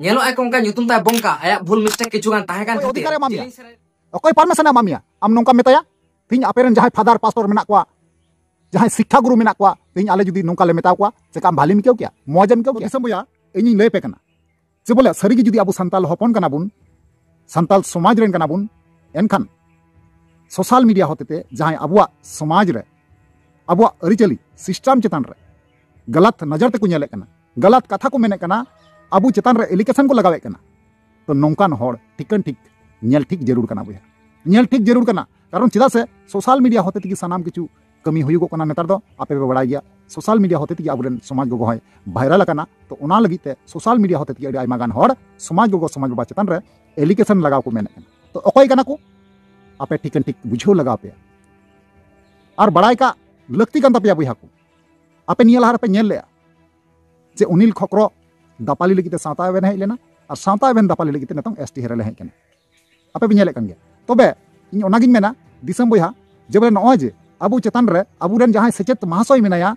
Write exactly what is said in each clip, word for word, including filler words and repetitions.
ᱧᱮᱞᱚᱜ ᱟᱭ ᱠᱚ ᱚᱱᱠᱟ ᱧᱩᱛᱩᱢ ᱛᱟᱭ ᱵᱚᱝᱠᱟ, ᱟᱭᱟᱜ ᱵᱷᱩᱞ ᱢᱤᱥᱴᱮᱠ ᱠᱤᱪᱷᱩ ᱜᱟᱱ ᱛᱟᱦᱮᱸ ᱠᱟᱱ ᱚᱠᱚᱭ ᱠᱷᱟᱹᱛᱤᱨ ᱚᱫᱷᱤᱠᱟᱨᱮ ᱮᱢᱟ ᱢᱮᱭᱟ? ᱡᱤᱞᱤᱧ ᱥᱮᱨᱮᱧ ᱚᱠᱚᱭ ᱯᱟᱨᱢᱤᱥᱚᱱ ᱮ ᱮᱢᱟ ᱢᱮᱭᱟ ᱟᱢ ᱱᱚᱝᱠᱟ ᱢᱮᱛᱟᱭᱟ? ᱛᱮᱦᱮᱧ ᱟᱯᱮᱨᱮᱱ ᱡᱟᱦᱟᱸᱭ ᱯᱷᱟᱫᱟᱨ ᱯᱟᱥᱴᱚᱨ ᱢᱮᱱᱟᱜ ᱠᱚᱣᱟ, ᱡᱟᱦᱟᱸᱭ ᱥᱤᱠᱠᱷᱟ ᱜᱩᱨᱩ ᱢᱮᱱᱟᱜ ᱠᱚᱣᱟ, ᱛᱮᱦᱮᱧ ᱟᱞᱮ ᱡᱩᱫᱤ ᱱᱚᱝᱠᱟ ᱞᱮ ᱢᱮᱛᱟ ᱠᱚᱣᱟ, ᱪᱮᱠᱟ ᱟᱢ ᱵᱷᱟᱞᱤᱢ ᱟᱹᱭᱠᱟᱹᱣ ᱠᱮᱭᱟ? ᱢᱚᱡᱮᱢ ᱟᱹᱭᱠᱟᱹᱣ ᱠᱮᱭᱟ? ᱫᱤᱥᱚᱢ ᱵᱚᱭᱦᱟ, ᱤᱧᱤᱧ ᱞᱟᱹᱭ ᱟᱯᱮ ᱠᱟᱱᱟ, ᱡᱮ ᱵᱚᱞᱮ ᱥᱟᱹᱨᱤᱜᱮ ᱡᱩᱫᱤ ᱟᱵᱚ ᱥᱟᱱᱛᱟᱞ ᱦᱚᱯᱚᱱ ᱠᱟᱱᱟ ᱵᱚᱱ, ᱥᱟᱱᱛᱟᱞ ᱥᱚᱢᱟᱡᱽ ᱨᱮᱱ ᱠᱟᱱᱟ ᱵᱚᱱ, ᱮᱱᱠᱷᱟᱱ ᱥᱳᱥᱟᱞ ᱢᱤᱰᱤᱭᱟ ᱦᱚᱛᱮᱛᱮ ᱡᱟᱦᱟᱸᱭ ᱟᱵᱚᱣᱟᱜ ᱥᱚᱢᱟᱡᱽ ᱨᱮ, ᱟᱵᱚᱣᱟᱜ ᱟᱹᱨᱤᱪᱟᱹᱞᱤ ᱥᱤᱥᱴᱮᱢ ᱪᱮᱛᱟᱱ ᱨᱮ ᱜᱟᱞᱟᱛ ᱱᱚᱡᱚᱨ ᱛᱮᱠᱚ ᱧᱮᱞᱮᱫ ᱠᱟᱱᱟ, ᱜᱟᱞᱟᱛ ᱠᱟᱛᱷᱟ ᱠᱚ ᱢᱮᱱᱮᱫ ᱠᱟᱱᱟ, ᱟᱵᱚ ᱪᱮᱛᱟᱱ ᱨᱮ ᱮᱞᱤᱜᱮᱥᱚᱱ ᱠᱚ ᱞᱟᱜᱟᱣᱮᱫ ᱠᱟᱱᱟ᱾ ᱛᱚ ᱱᱚᱝᱠᱟᱱ ᱦᱚᱲ ᱴᱷᱤᱠᱟᱹᱱ ᱴᱷᱤᱠ ᱧᱮᱞ ᱴᱷᱤᱠ ᱡᱟᱹᱨᱩᱲ ᱠᱟᱱᱟ ᱵᱚᱭᱦᱟ, ᱧᱮᱞ ᱴᱷᱤᱠ ᱡᱟᱹᱨᱩᱲ ᱠᱟᱱᱟ᱾ ᱠᱟᱨᱚᱱ ᱪᱮᱫᱟᱜ ᱥᱮ ᱥᱳᱥᱟᱞ ᱢᱤᱰᱤᱭᱟ ᱦᱚᱛᱮ ᱛᱮᱜᱮ ᱥᱟᱱᱟᱢ ᱠᱤᱪᱷᱩ ᱠᱟᱹᱢᱤ ᱦᱩᱭᱩᱜᱚᱜ ᱠᱟᱱᱟ᱾ ᱱᱮᱛᱟᱨ ᱫᱚ ᱟᱯᱮ ᱯᱮ ᱵᱟᱲᱟᱭ ᱜᱮᱭᱟ, ᱥᱳᱥᱟᱞ ᱢᱤᱰᱤᱭᱟ ᱦᱚᱛᱮ ᱛᱮᱜᱮ ᱟᱵᱚᱨᱮᱱ ᱥᱚᱢᱟᱡᱽ ᱜᱚᱜᱚ ᱦᱚᱸᱭ ᱵᱷᱟᱭᱨᱟᱞ ᱟᱠᱟᱱᱟ᱾ ᱛᱚ ᱚᱱᱟ ᱞᱟᱹᱜᱤᱫ ᱛᱮ ᱥᱳᱥᱟᱞ ᱢᱤᱰᱤᱭᱟ ᱦᱚᱛᱮ ᱛᱮᱜᱮ ᱟᱹᱰᱤ ᱟᱭᱢᱟ ᱜᱟᱱ ᱦᱚᱲ ᱥᱚᱢᱟᱡᱽ ᱜᱚᱜᱚ ᱥᱚᱢᱟᱡᱽ ᱵᱟᱵᱟ ᱪᱮᱛᱟᱱ ᱨᱮ ᱮᱞᱤᱜᱮᱥᱚᱱ ᱞᱟᱜᱟᱣ ᱠᱚ ᱢᱮᱱᱮᱫ ᱠᱟᱱᱟ᱾ ᱛᱚ ᱚᱠᱚᱭ ᱠᱟᱱᱟ ᱠᱚ? ᱟᱯᱮ ᱴᱷᱤᱠᱟᱹᱱ ᱴᱷᱤᱠ ᱵᱩᱡᱷᱟᱹᱣ ᱞᱟᱜᱟᱣ ᱯᱮᱭᱟ ᱟᱨ ᱵᱟᱲᱟᱭ ᱠᱟᱜ ᱞᱟᱹᱠᱛᱤ ᱠᱟᱱ ᱛᱟᱯᱮᱭᱟ ᱵᱚᱭᱦᱟ ᱠᱚ᱾ ᱟᱯᱮ ᱱᱤᱭᱟᱹ ᱞᱟᱦᱟ ᱨᱮᱯᱮ ᱧᱮᱞ ᱞᱮᱜᱼᱟ ᱡᱮ ᱚᱱᱤᱞ ᱠᱷᱚᱠᱨᱚ ᱫᱟᱯᱟᱞᱤ ᱞᱟᱹᱜᱤᱫ ᱛᱮ ᱥᱟᱶᱛᱟ ᱮᱵᱷᱮᱱ ᱦᱮᱡ ᱞᱮᱱᱟ ᱟᱨ ᱥᱟᱶᱛᱟ ᱮᱵᱷᱮᱱ ᱫᱟᱯᱟᱞᱤ ᱞᱟᱹᱜᱤᱫ ᱛᱮ ᱱᱤᱛᱚᱝ ᱮᱥ ᱴᱤ ᱦᱮᱨᱮᱞ ᱮ ᱦᱮᱡ ᱠᱟᱱᱟ᱾ ᱟᱯᱮ ᱯᱮ ᱧᱮᱞᱮᱫ ᱠᱟᱱ ᱜᱮᱭᱟ᱾ ᱛᱚᱵᱮ ᱤᱧ ᱚᱱᱟᱜᱤᱧ ᱢᱮᱱᱟ ᱫᱤᱥᱚᱢ ᱵᱚᱭᱦᱟ, ᱡᱮ ᱵᱚᱞᱮ ᱱᱚᱜᱼᱚᱭ ᱡᱮ ᱟᱵᱚ ᱪᱮᱛᱟᱱ ᱨᱮ ᱟᱵᱚᱨᱮᱱ ᱡᱟᱦᱟᱸᱭ ᱥᱮᱪᱮᱫ ᱢᱟᱦᱟᱥᱚᱭ ᱢᱮᱱᱟᱭᱟ,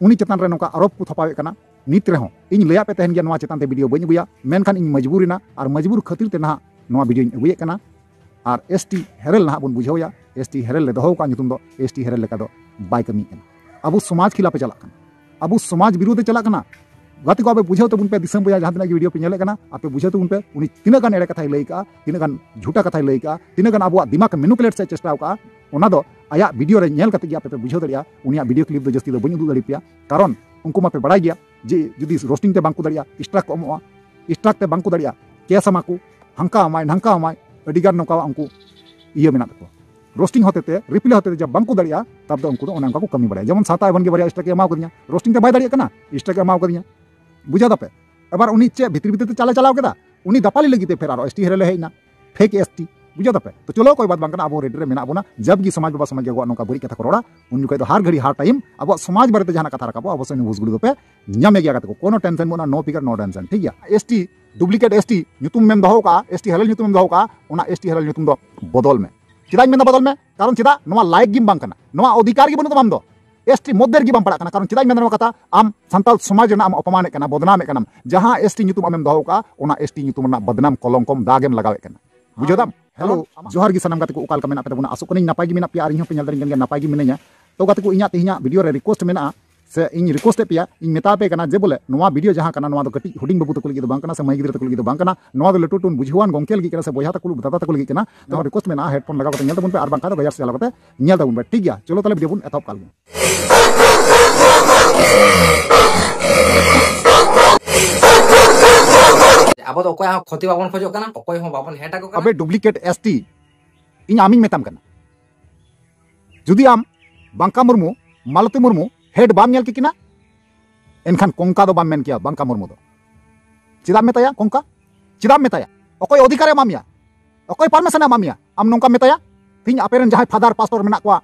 ᱩᱱᱤ ᱪᱮᱛᱟᱱ ᱨᱮ ᱱᱚᱝᱠᱟ ᱟᱨᱳᱯ ᱠᱚ ᱛᱷᱟᱯᱟᱣᱮᱫ ᱠᱟᱱᱟ᱾ ᱱᱤᱛ ᱨᱮᱦᱚᱸ ᱤᱧ ᱞᱟᱹᱭᱟᱫ ᱯᱮ ᱛᱟᱦᱮᱱ ᱜᱮᱭᱟ ᱱᱚᱣᱟ ᱪᱮᱛᱟᱱ ᱛᱮ ᱵᱷᱤᱰᱤᱭᱳ ᱵᱟᱹᱧ ᱟᱹᱜᱩᱭᱟ, ᱢᱮᱱᱠᱷᱟᱱ ᱤᱧ ᱢᱚᱡᱽᱵᱩᱨ ᱮᱱᱟ ᱟᱨ ᱢᱚᱡᱽᱵᱩᱨ ᱠᱷᱟᱹᱛᱤᱨ ᱛᱮ ᱱᱟᱦᱟᱜ ᱱᱚᱣᱟ ᱵᱷᱤᱰᱤᱭᱳᱧ ᱟᱹᱜᱩᱭᱮᱫ ᱠᱟᱱᱟ᱾ ᱟᱨ ᱮᱥ ᱴᱤ ᱦᱮᱨᱮᱞ ᱱᱟᱦᱟᱜ ᱵᱚᱱ ᱵᱩᱡᱷᱟᱹᱣᱮᱭᱟ, ᱮᱥ ᱴᱤ ᱦᱮᱨᱮᱞ ᱞᱮ ᱫᱚᱦᱚ ᱟᱠᱟᱫ ᱧᱩᱛᱩᱢ ᱫᱚ, ᱮᱥ ᱴᱤ ᱦᱮᱨᱮᱞ ᱞᱮᱠᱟ ᱫᱚ ᱵᱟᱭ ᱠᱟᱹᱢᱤᱭᱮᱫ ᱠᱟᱱᱟ᱾ ᱟᱵᱚ ᱥᱚᱢᱟᱡᱽ ᱠᱷᱤᱞᱟᱯᱮ ᱪᱟᱞᱟᱜ ᱠᱟᱱᱟ, ᱟᱵᱚ ᱥᱚᱢᱟᱡᱽ ᱵᱤᱨᱩᱫᱷᱮ ᱪᱟᱞᱟᱜ ᱠᱟᱱᱟ᱾ ᱜᱟᱛᱮ ᱠᱚ, ᱟᱯᱮ ᱵᱩᱡᱷᱟᱹᱣ ᱛᱟᱵᱚᱱ ᱯᱮ, ᱫᱤᱥᱚᱢ ᱵᱚᱭᱦᱟ ᱡᱟᱦᱟᱸ ᱛᱤᱱᱟᱹᱜ ᱜᱮ ᱵᱷᱤᱰᱤᱭᱳ ᱯᱮ ᱧᱮᱞᱮᱫ ᱠᱟᱱᱟ, ᱟᱯᱮ ᱵᱩᱡᱷᱟᱹᱣ ᱛᱟᱵᱚᱱ ᱯᱮ, ᱩᱱᱤ ᱛᱤᱱᱟᱹᱜ ᱜᱟᱱ ᱮᱲᱮ ᱠᱟᱛᱷᱟᱭ ᱞᱟᱹᱭ ᱠᱟᱜᱼᱟ, ᱛᱤᱱᱟᱹᱜ ᱜᱟᱱ ᱡᱷᱩᱴᱟ ᱠᱟᱛᱷᱟᱭ ᱞᱟᱹᱭ ᱠᱟᱜᱼᱟ, ᱛᱤᱱᱟᱹᱜ ᱜᱟᱱ ᱟᱵᱚᱣᱟᱜ ᱫᱤᱢᱟᱜᱽ ᱢᱮᱱᱩᱯᱩᱞᱮᱴ ᱥᱮ ᱪᱮᱥᱴᱟᱣ ᱠᱟᱜᱼᱟ, ᱚᱱᱟ ᱫᱚ ᱟᱭᱟᱜ ᱵᱷᱤᱰᱤᱭᱳ ᱨᱮ ᱧᱮᱞ ᱠᱟᱛᱮ ᱜᱮ ᱟᱯᱮ ᱯᱮ ᱵᱩᱡᱷᱟᱹᱣ ᱫᱟᱲᱮᱭᱟᱜᱼᱟ᱾ ᱩᱱᱤᱭᱟᱜ ᱵᱷᱤᱰᱤᱭᱳ ᱠᱞᱤᱯ ᱫᱚ ᱡᱟᱹᱥᱛᱤ ᱫᱚ ᱵᱟᱹᱧ ᱩᱫᱩᱜ ᱫᱟᱲᱮ ᱯᱮᱭᱟ, ᱠᱟᱨᱚᱱ ᱩᱱᱠᱩ ᱢᱟᱯᱮ ᱵᱟᱲᱟᱭ ᱜᱮᱭᱟ ᱡᱮ ᱡᱩᱫᱤ ᱨᱳᱥᱴᱤᱝ ᱛᱮ ᱵᱟᱝ ᱠᱚ ᱫᱟᱲᱮᱭᱟᱜᱼᱟ, ᱥᱴᱨᱟᱭᱤᱠ ᱠᱚ ᱮᱢᱚᱜᱼᱟ, ᱥᱴᱨᱟᱭᱤᱠ ᱛᱮ ᱵᱟᱝ ᱠᱚ ᱫᱟᱲᱮᱭᱟᱜᱼᱟ, ᱠᱮᱥ ᱟᱢᱟ ᱠᱚ, ᱦᱟᱝᱠᱟ ᱟᱢᱟᱭ ᱱᱷᱟᱝᱠᱟ ᱟᱢᱟᱭ, ᱟᱹᱰᱤ ᱜᱟᱱ ᱱᱚᱝᱠᱟ ᱩᱱᱠᱩ ᱤᱭᱟᱹ ᱢᱮᱱᱟᱜ ᱛᱟᱠᱚᱣᱟ᱾ ᱨᱳᱥᱴᱤᱝ ᱦᱚᱛᱮ ᱛᱮ, ᱨᱤᱯᱞᱟᱭ ᱦᱚᱛᱮ ᱛᱮ ᱡᱟᱵ ᱵᱟᱝ ᱠᱚ ᱫᱟᱲᱮᱭᱟᱜᱼᱟ, ᱛᱟᱵ ᱫᱚ ᱩᱱᱠᱩ ᱫᱚ ᱚᱱᱮ ᱚᱱᱠᱟ ᱠᱚ ᱠᱟᱹᱢᱤ ᱵᱟᱲᱟᱭᱟ᱾ ᱡᱮᱢᱚᱱ ᱥᱟᱶᱛᱟ ᱮᱵᱷᱮᱱ ᱜᱮ ᱵᱟᱨᱭᱟ ᱥᱴᱨᱟᱭᱤᱠ ᱮ ᱮᱢᱟᱣ ᱠᱟᱫᱤᱧᱟ, ᱨᱳᱥᱴᱤᱝ ᱛᱮ ᱵᱟᱭ ᱫᱟᱲᱮᱭᱟᱜ ᱠᱟᱱᱟ, ᱥᱴᱨᱟᱭᱤᱠ ᱮ ᱮᱢᱟᱣ ᱠᱟᱫᱤᱧᱟ, ᱵᱩᱡᱷᱟᱹᱣ ᱫᱟᱯᱮ? ᱮᱵᱟᱨ ᱩᱱᱤ ᱪᱮᱫ ᱵᱷᱤᱛᱤᱨ ᱵᱷᱤᱛᱤᱨ ᱛᱮ ᱪᱟᱞᱮ ᱪᱟᱞᱟᱣ ᱠᱮᱫᱟ, ᱩᱱᱤ ᱫᱟᱯᱟᱞᱤ ᱞᱟᱹᱜᱤᱫ ᱛᱮ ᱯᱷᱮᱨ ᱟᱨᱚ ᱮᱥ ᱴᱤ ᱦᱮᱨᱮᱞ ᱮ ᱦᱮᱡ ᱮᱱᱟ, ᱯᱷᱮᱠ ᱮᱥ ᱴᱤ, ᱵᱩᱡᱷᱟᱹᱣ ᱫᱟᱯᱮ? ᱛᱚ ᱪᱚᱞᱚ, ᱠᱚᱭ ᱵᱟᱛ ᱵᱟᱝ ᱠᱟᱱᱟ, ᱟᱵᱚ ᱨᱮᱰᱤ ᱨᱮ ᱢᱮᱱᱟᱜ ᱵᱚᱱᱟ᱾ ᱡᱟᱵ ᱜᱮ ᱥᱚᱢᱟᱡᱽ ᱵᱟᱵᱟ ᱥᱚᱢᱟᱡᱽ ᱜᱮ ᱟᱵᱚᱣᱟᱜ ᱱᱚᱝᱠᱟ ᱵᱟᱹᱲᱤᱡ ᱠᱟᱛᱷᱟ ᱠᱚ ᱨᱚᱲᱟ, ᱩᱱ ᱡᱚᱠᱷᱚᱡ ᱫᱚ ᱦᱟᱨ ᱜᱷᱟᱹᱲᱤ ᱦᱟᱨ ᱴᱟᱭᱤᱢ ᱟᱵᱚᱣᱟᱜ ᱥᱚᱢᱟᱡᱽ ᱵᱟᱨᱮᱛᱮ ᱡᱟᱦᱟᱱᱟᱜ ᱠᱟᱛᱷᱟ ᱨᱟᱠᱟᱵᱚᱜᱼᱟ, ᱚᱵᱚᱥᱥᱳᱭ ᱱᱤᱭᱩᱡᱽ ᱜᱩᱲᱤ ᱫᱚᱯᱮ ᱧᱟᱢᱮ ᱜᱮᱭᱟ ᱜᱟᱛᱮ ᱠᱚ, ᱠᱳᱱᱳ ᱴᱮᱱᱥᱮᱱ ᱵᱟᱹᱱᱩᱜᱼᱟ, ᱱᱳ ᱯᱷᱤᱠᱟᱨ ᱱᱳ ᱴᱮᱱᱥᱮᱱ, ᱴᱷᱤᱠ ᱜᱮᱭᱟ? S T duplicate S T ᱧᱩᱛᱩᱢ ᱮᱢ ᱫᱚᱦᱚ ᱠᱟᱜᱼᱟ, ᱮᱥ ᱴᱤ ᱦᱮᱨᱮᱞ ᱧᱩᱛᱩᱢ ᱮᱢ ᱫᱚᱦᱚ ᱠᱟᱜᱼᱟ, ᱚᱱᱟ ᱮᱥ ᱴᱤ ᱦᱮᱨᱮᱞ ᱧᱩᱛᱩᱢ ᱫᱚ ᱵᱚᱫᱚᱞ ᱢᱮ᱾ ᱪᱮᱫᱟᱜ ᱤᱧ ᱢᱮᱱᱫᱟ ᱵᱚᱫᱚᱞ ᱢᱮ? ᱠᱟᱨᱚᱱ ᱪᱮᱫᱟᱜ? ᱱᱚᱣᱟ ᱞᱟᱭᱤᱠ ᱜᱮᱢ ᱵᱟᱝ ᱠᱟᱱᱟ, ᱱᱚᱣᱟ ᱚᱫᱷᱤᱠᱟᱨ ᱜᱮ ᱵᱟᱹᱱᱩᱜ ᱛᱟᱢᱟ ᱟᱢ ᱫᱚ᱾ ᱮᱥ ᱴᱤ ᱢᱚᱫᱽᱫᱷᱮ ᱨᱮᱜᱮ ᱵᱟᱢ ᱯᱟᱲᱟᱜ ᱠᱟᱱᱟ᱾ ᱠᱟᱨᱚᱱ ᱪᱮᱫᱟᱜ ᱤᱧ ᱢᱮᱱᱫᱟ ᱱᱚᱣᱟ ᱠᱟᱛᱷᱟ? ᱟᱢ ᱥᱟᱱᱛᱟᱲ ᱥᱚᱢᱟᱡᱽ ᱨᱮᱱᱟᱜ ᱮᱢ ᱚᱯᱚᱢᱟᱱᱮᱫ ᱠᱟᱱᱟ, ᱵᱚᱫᱱᱟᱢᱮᱫ ᱠᱟᱱᱟᱢ᱾ ᱡᱟᱦᱟᱸ ᱮᱥ ᱴᱤ ᱧᱩᱛᱩᱢ ᱟᱢᱮᱢ ᱫᱚᱦᱚ ᱠᱟᱜᱼᱟ, ᱚᱱᱟ ᱮᱥ ᱴᱤ ᱧᱩᱛᱩᱢ ᱨᱮᱱᱟᱜ ᱵᱚᱫᱱᱟᱢ ᱠᱚᱞᱚᱝᱠᱚᱢ ᱫᱟᱜᱮᱢ ᱞᱟᱜᱟᱣᱮᱫ ᱠᱟᱱᱟ᱾ ᱵᱩᱡᱷᱟᱹᱣ ᱫᱟᱢ? ᱦᱮᱞᱳ, ᱡᱚᱦᱟᱨ ᱜᱮ ᱥᱟᱱᱟᱢ ᱜᱟᱛᱮ ᱠᱚ, ᱚᱠᱟ ᱞᱮᱠᱟ ᱢᱮᱱᱟᱜ ᱯᱮ ᱛᱟᱵᱚᱱᱟ? ᱟᱥᱚᱜ ᱠᱟᱹᱱᱟᱹᱧ ᱱᱟᱯᱟᱭ ᱜᱮ ᱢᱮᱱᱟᱜ ᱯᱮᱭᱟ, ᱟᱨ ᱤᱧ ᱦᱚᱸ ᱯᱮ ᱧᱮᱞ ᱫᱟᱲᱮᱧ ᱠᱟᱱ ᱜᱮᱭᱟ, ᱱᱟᱯᱟᱭ ᱜᱮ ᱢᱤᱱᱟᱹᱧᱟ᱾ ᱛᱚ ᱜᱟᱛᱮ ᱠᱚ, ᱤᱧᱟᱹᱜ ᱛᱮᱦᱮᱧᱟᱜ ᱵᱷᱤᱰᱤᱭᱳ ᱨᱮ ᱨᱤᱠᱩᱭᱮᱥᱴ ᱢᱮᱱᱟᱜᱼᱟ, ᱥᱮ ᱤᱧ ᱨᱤᱠᱩᱭᱮᱥᱴ ᱮᱫ ᱯᱮᱭᱟ, ᱤᱧ ᱢᱮᱛᱟ ᱯᱮ ᱠᱟᱱᱟ ᱡᱮ ᱵᱚᱞᱮ ᱱᱚᱣᱟ ᱵᱷᱤᱰᱤᱭᱳ ᱡᱟᱦᱟᱸ ᱠᱟᱱᱟ, ᱱᱚᱣᱟ ᱫᱚ ᱠᱟᱹᱴᱤᱡ ᱦᱩᱰᱤᱧ ᱵᱟᱹᱵᱩ ᱛᱟᱠᱚ ᱞᱟᱹᱜᱤᱫ ᱫᱚ ᱵᱟᱝ ᱠᱟᱱᱟ, ᱥᱮ ᱢᱟᱹᱭ ᱜᱤᱫᱽᱨᱟᱹ ᱛᱟᱠᱚ ᱞᱟᱹᱜᱤᱫ ᱫᱚ ᱵᱟᱝ ᱠᱟᱱᱟ, ᱱᱚᱣᱟ ᱫᱚ ᱞᱟᱹᱴᱩ ᱞᱟᱹᱴᱩ ᱵᱩᱡᱷᱟᱹᱣᱟᱱ ᱜᱚᱢᱠᱮ ᱞᱟᱹᱜᱤᱫ ᱠᱟᱱᱟ, ᱥᱮ ᱵᱚᱭᱦᱟ ᱛᱟᱠᱚ, ᱫᱟᱫᱟ ᱛᱟᱠᱚ ᱞᱟᱹᱜᱤᱫ ᱠᱟᱱᱟ᱾ ᱱᱚᱣᱟ ᱨᱤᱠᱩᱭᱮᱥᱴ ᱢᱮᱱᱟᱜᱼᱟ, ᱦᱮᱰᱯᱷᱳᱱ ᱞᱟᱜᱟᱣ ᱠᱟᱛᱮ ᱧᱮᱞ ᱛᱟᱵᱚᱱ ᱯᱮ, ᱟᱨ ᱵᱟᱝᱠᱷᱟᱱ ᱫᱚ ᱜᱟᱡᱟᱲ ᱥᱮᱫ ᱪᱟᱞᱟᱣ ᱠᱟᱛᱮ ᱧᱮᱞ ᱛᱟᱵᱚᱱ ᱯᱮ᱾ ᱴᱷᱤᱠ ᱜᱮᱭᱟ, ᱪᱚᱞᱚ ᱛᱟᱦᱞᱮ ᱵᱷᱤᱰᱤᱭᱳ ᱵᱚᱱ ᱮᱛᱚᱦᱚᱵ ᱠᱟᱜ ᱞᱮᱜᱮ᱾ ᱟᱵᱚ ᱫᱚ ᱚᱠᱚᱭᱟᱜ ᱦᱚᱸ ᱠᱷᱚᱛᱤ ᱵᱟᱵᱚᱱ ᱠᱷᱚᱡᱚᱜ ᱠᱟᱱᱟ, ᱚᱠᱚᱭ ᱦᱚᱸ ᱵᱟᱵᱚᱱ ᱦᱮᱴ ᱟᱠᱚ ᱠᱟᱱᱟ᱾ ᱟᱵᱮ ᱰᱩᱯᱞᱤᱠᱮᱴ ᱮᱥ ᱴᱤ, ᱤᱧ ᱟᱢᱤᱧ ᱢᱮᱛᱟᱢ ᱠᱟᱱᱟ, ᱡᱩᱫᱤ ᱟᱢ ᱵᱟᱝᱠᱟ ᱢᱩᱨᱢᱩ, ᱢᱟᱞᱚᱛᱤ ᱢᱩᱨᱢᱩ ᱦᱮᱰ ᱵᱟᱢ ᱧᱮᱞ ᱠᱮ ᱠᱤᱱᱟ, ᱮᱱᱠᱷᱟᱱ ᱠᱚᱝᱠᱟ ᱫᱚ ᱵᱟᱢ ᱢᱮᱱ ᱠᱮᱭᱟ ᱵᱟᱝᱠᱟ ᱢᱩᱨᱢᱩ ᱫᱚ᱾ ᱪᱮᱫᱟᱜ ᱮᱢ ᱢᱮᱛᱟᱭᱟ ᱠᱚᱝᱠᱟ? ᱪᱮᱫᱟᱜ ᱮᱢ ᱢᱮᱛᱟᱭᱟ? ᱚᱠᱚᱭ ᱚᱫᱷᱤᱠᱟᱨ ᱮ ᱮᱢᱟᱢ ᱢᱮᱭᱟ? ᱚᱠᱚᱭ ᱯᱟᱨᱢᱤᱥᱚᱱ ᱮ ᱮᱢᱟᱢ ᱢᱮᱭᱟ ᱟᱢ ᱱᱚᱝᱠᱟᱢ ᱢᱮᱛᱟᱭᱟ? ᱛᱮᱦᱮᱧ ᱟᱯᱮ ᱨᱮᱱ ᱡᱟᱦᱟᱸᱭ ᱯᱷᱟᱫᱟᱨ ᱯᱟᱥᱴᱚᱨ ᱢᱮᱱᱟᱜ ᱠᱚᱣᱟ,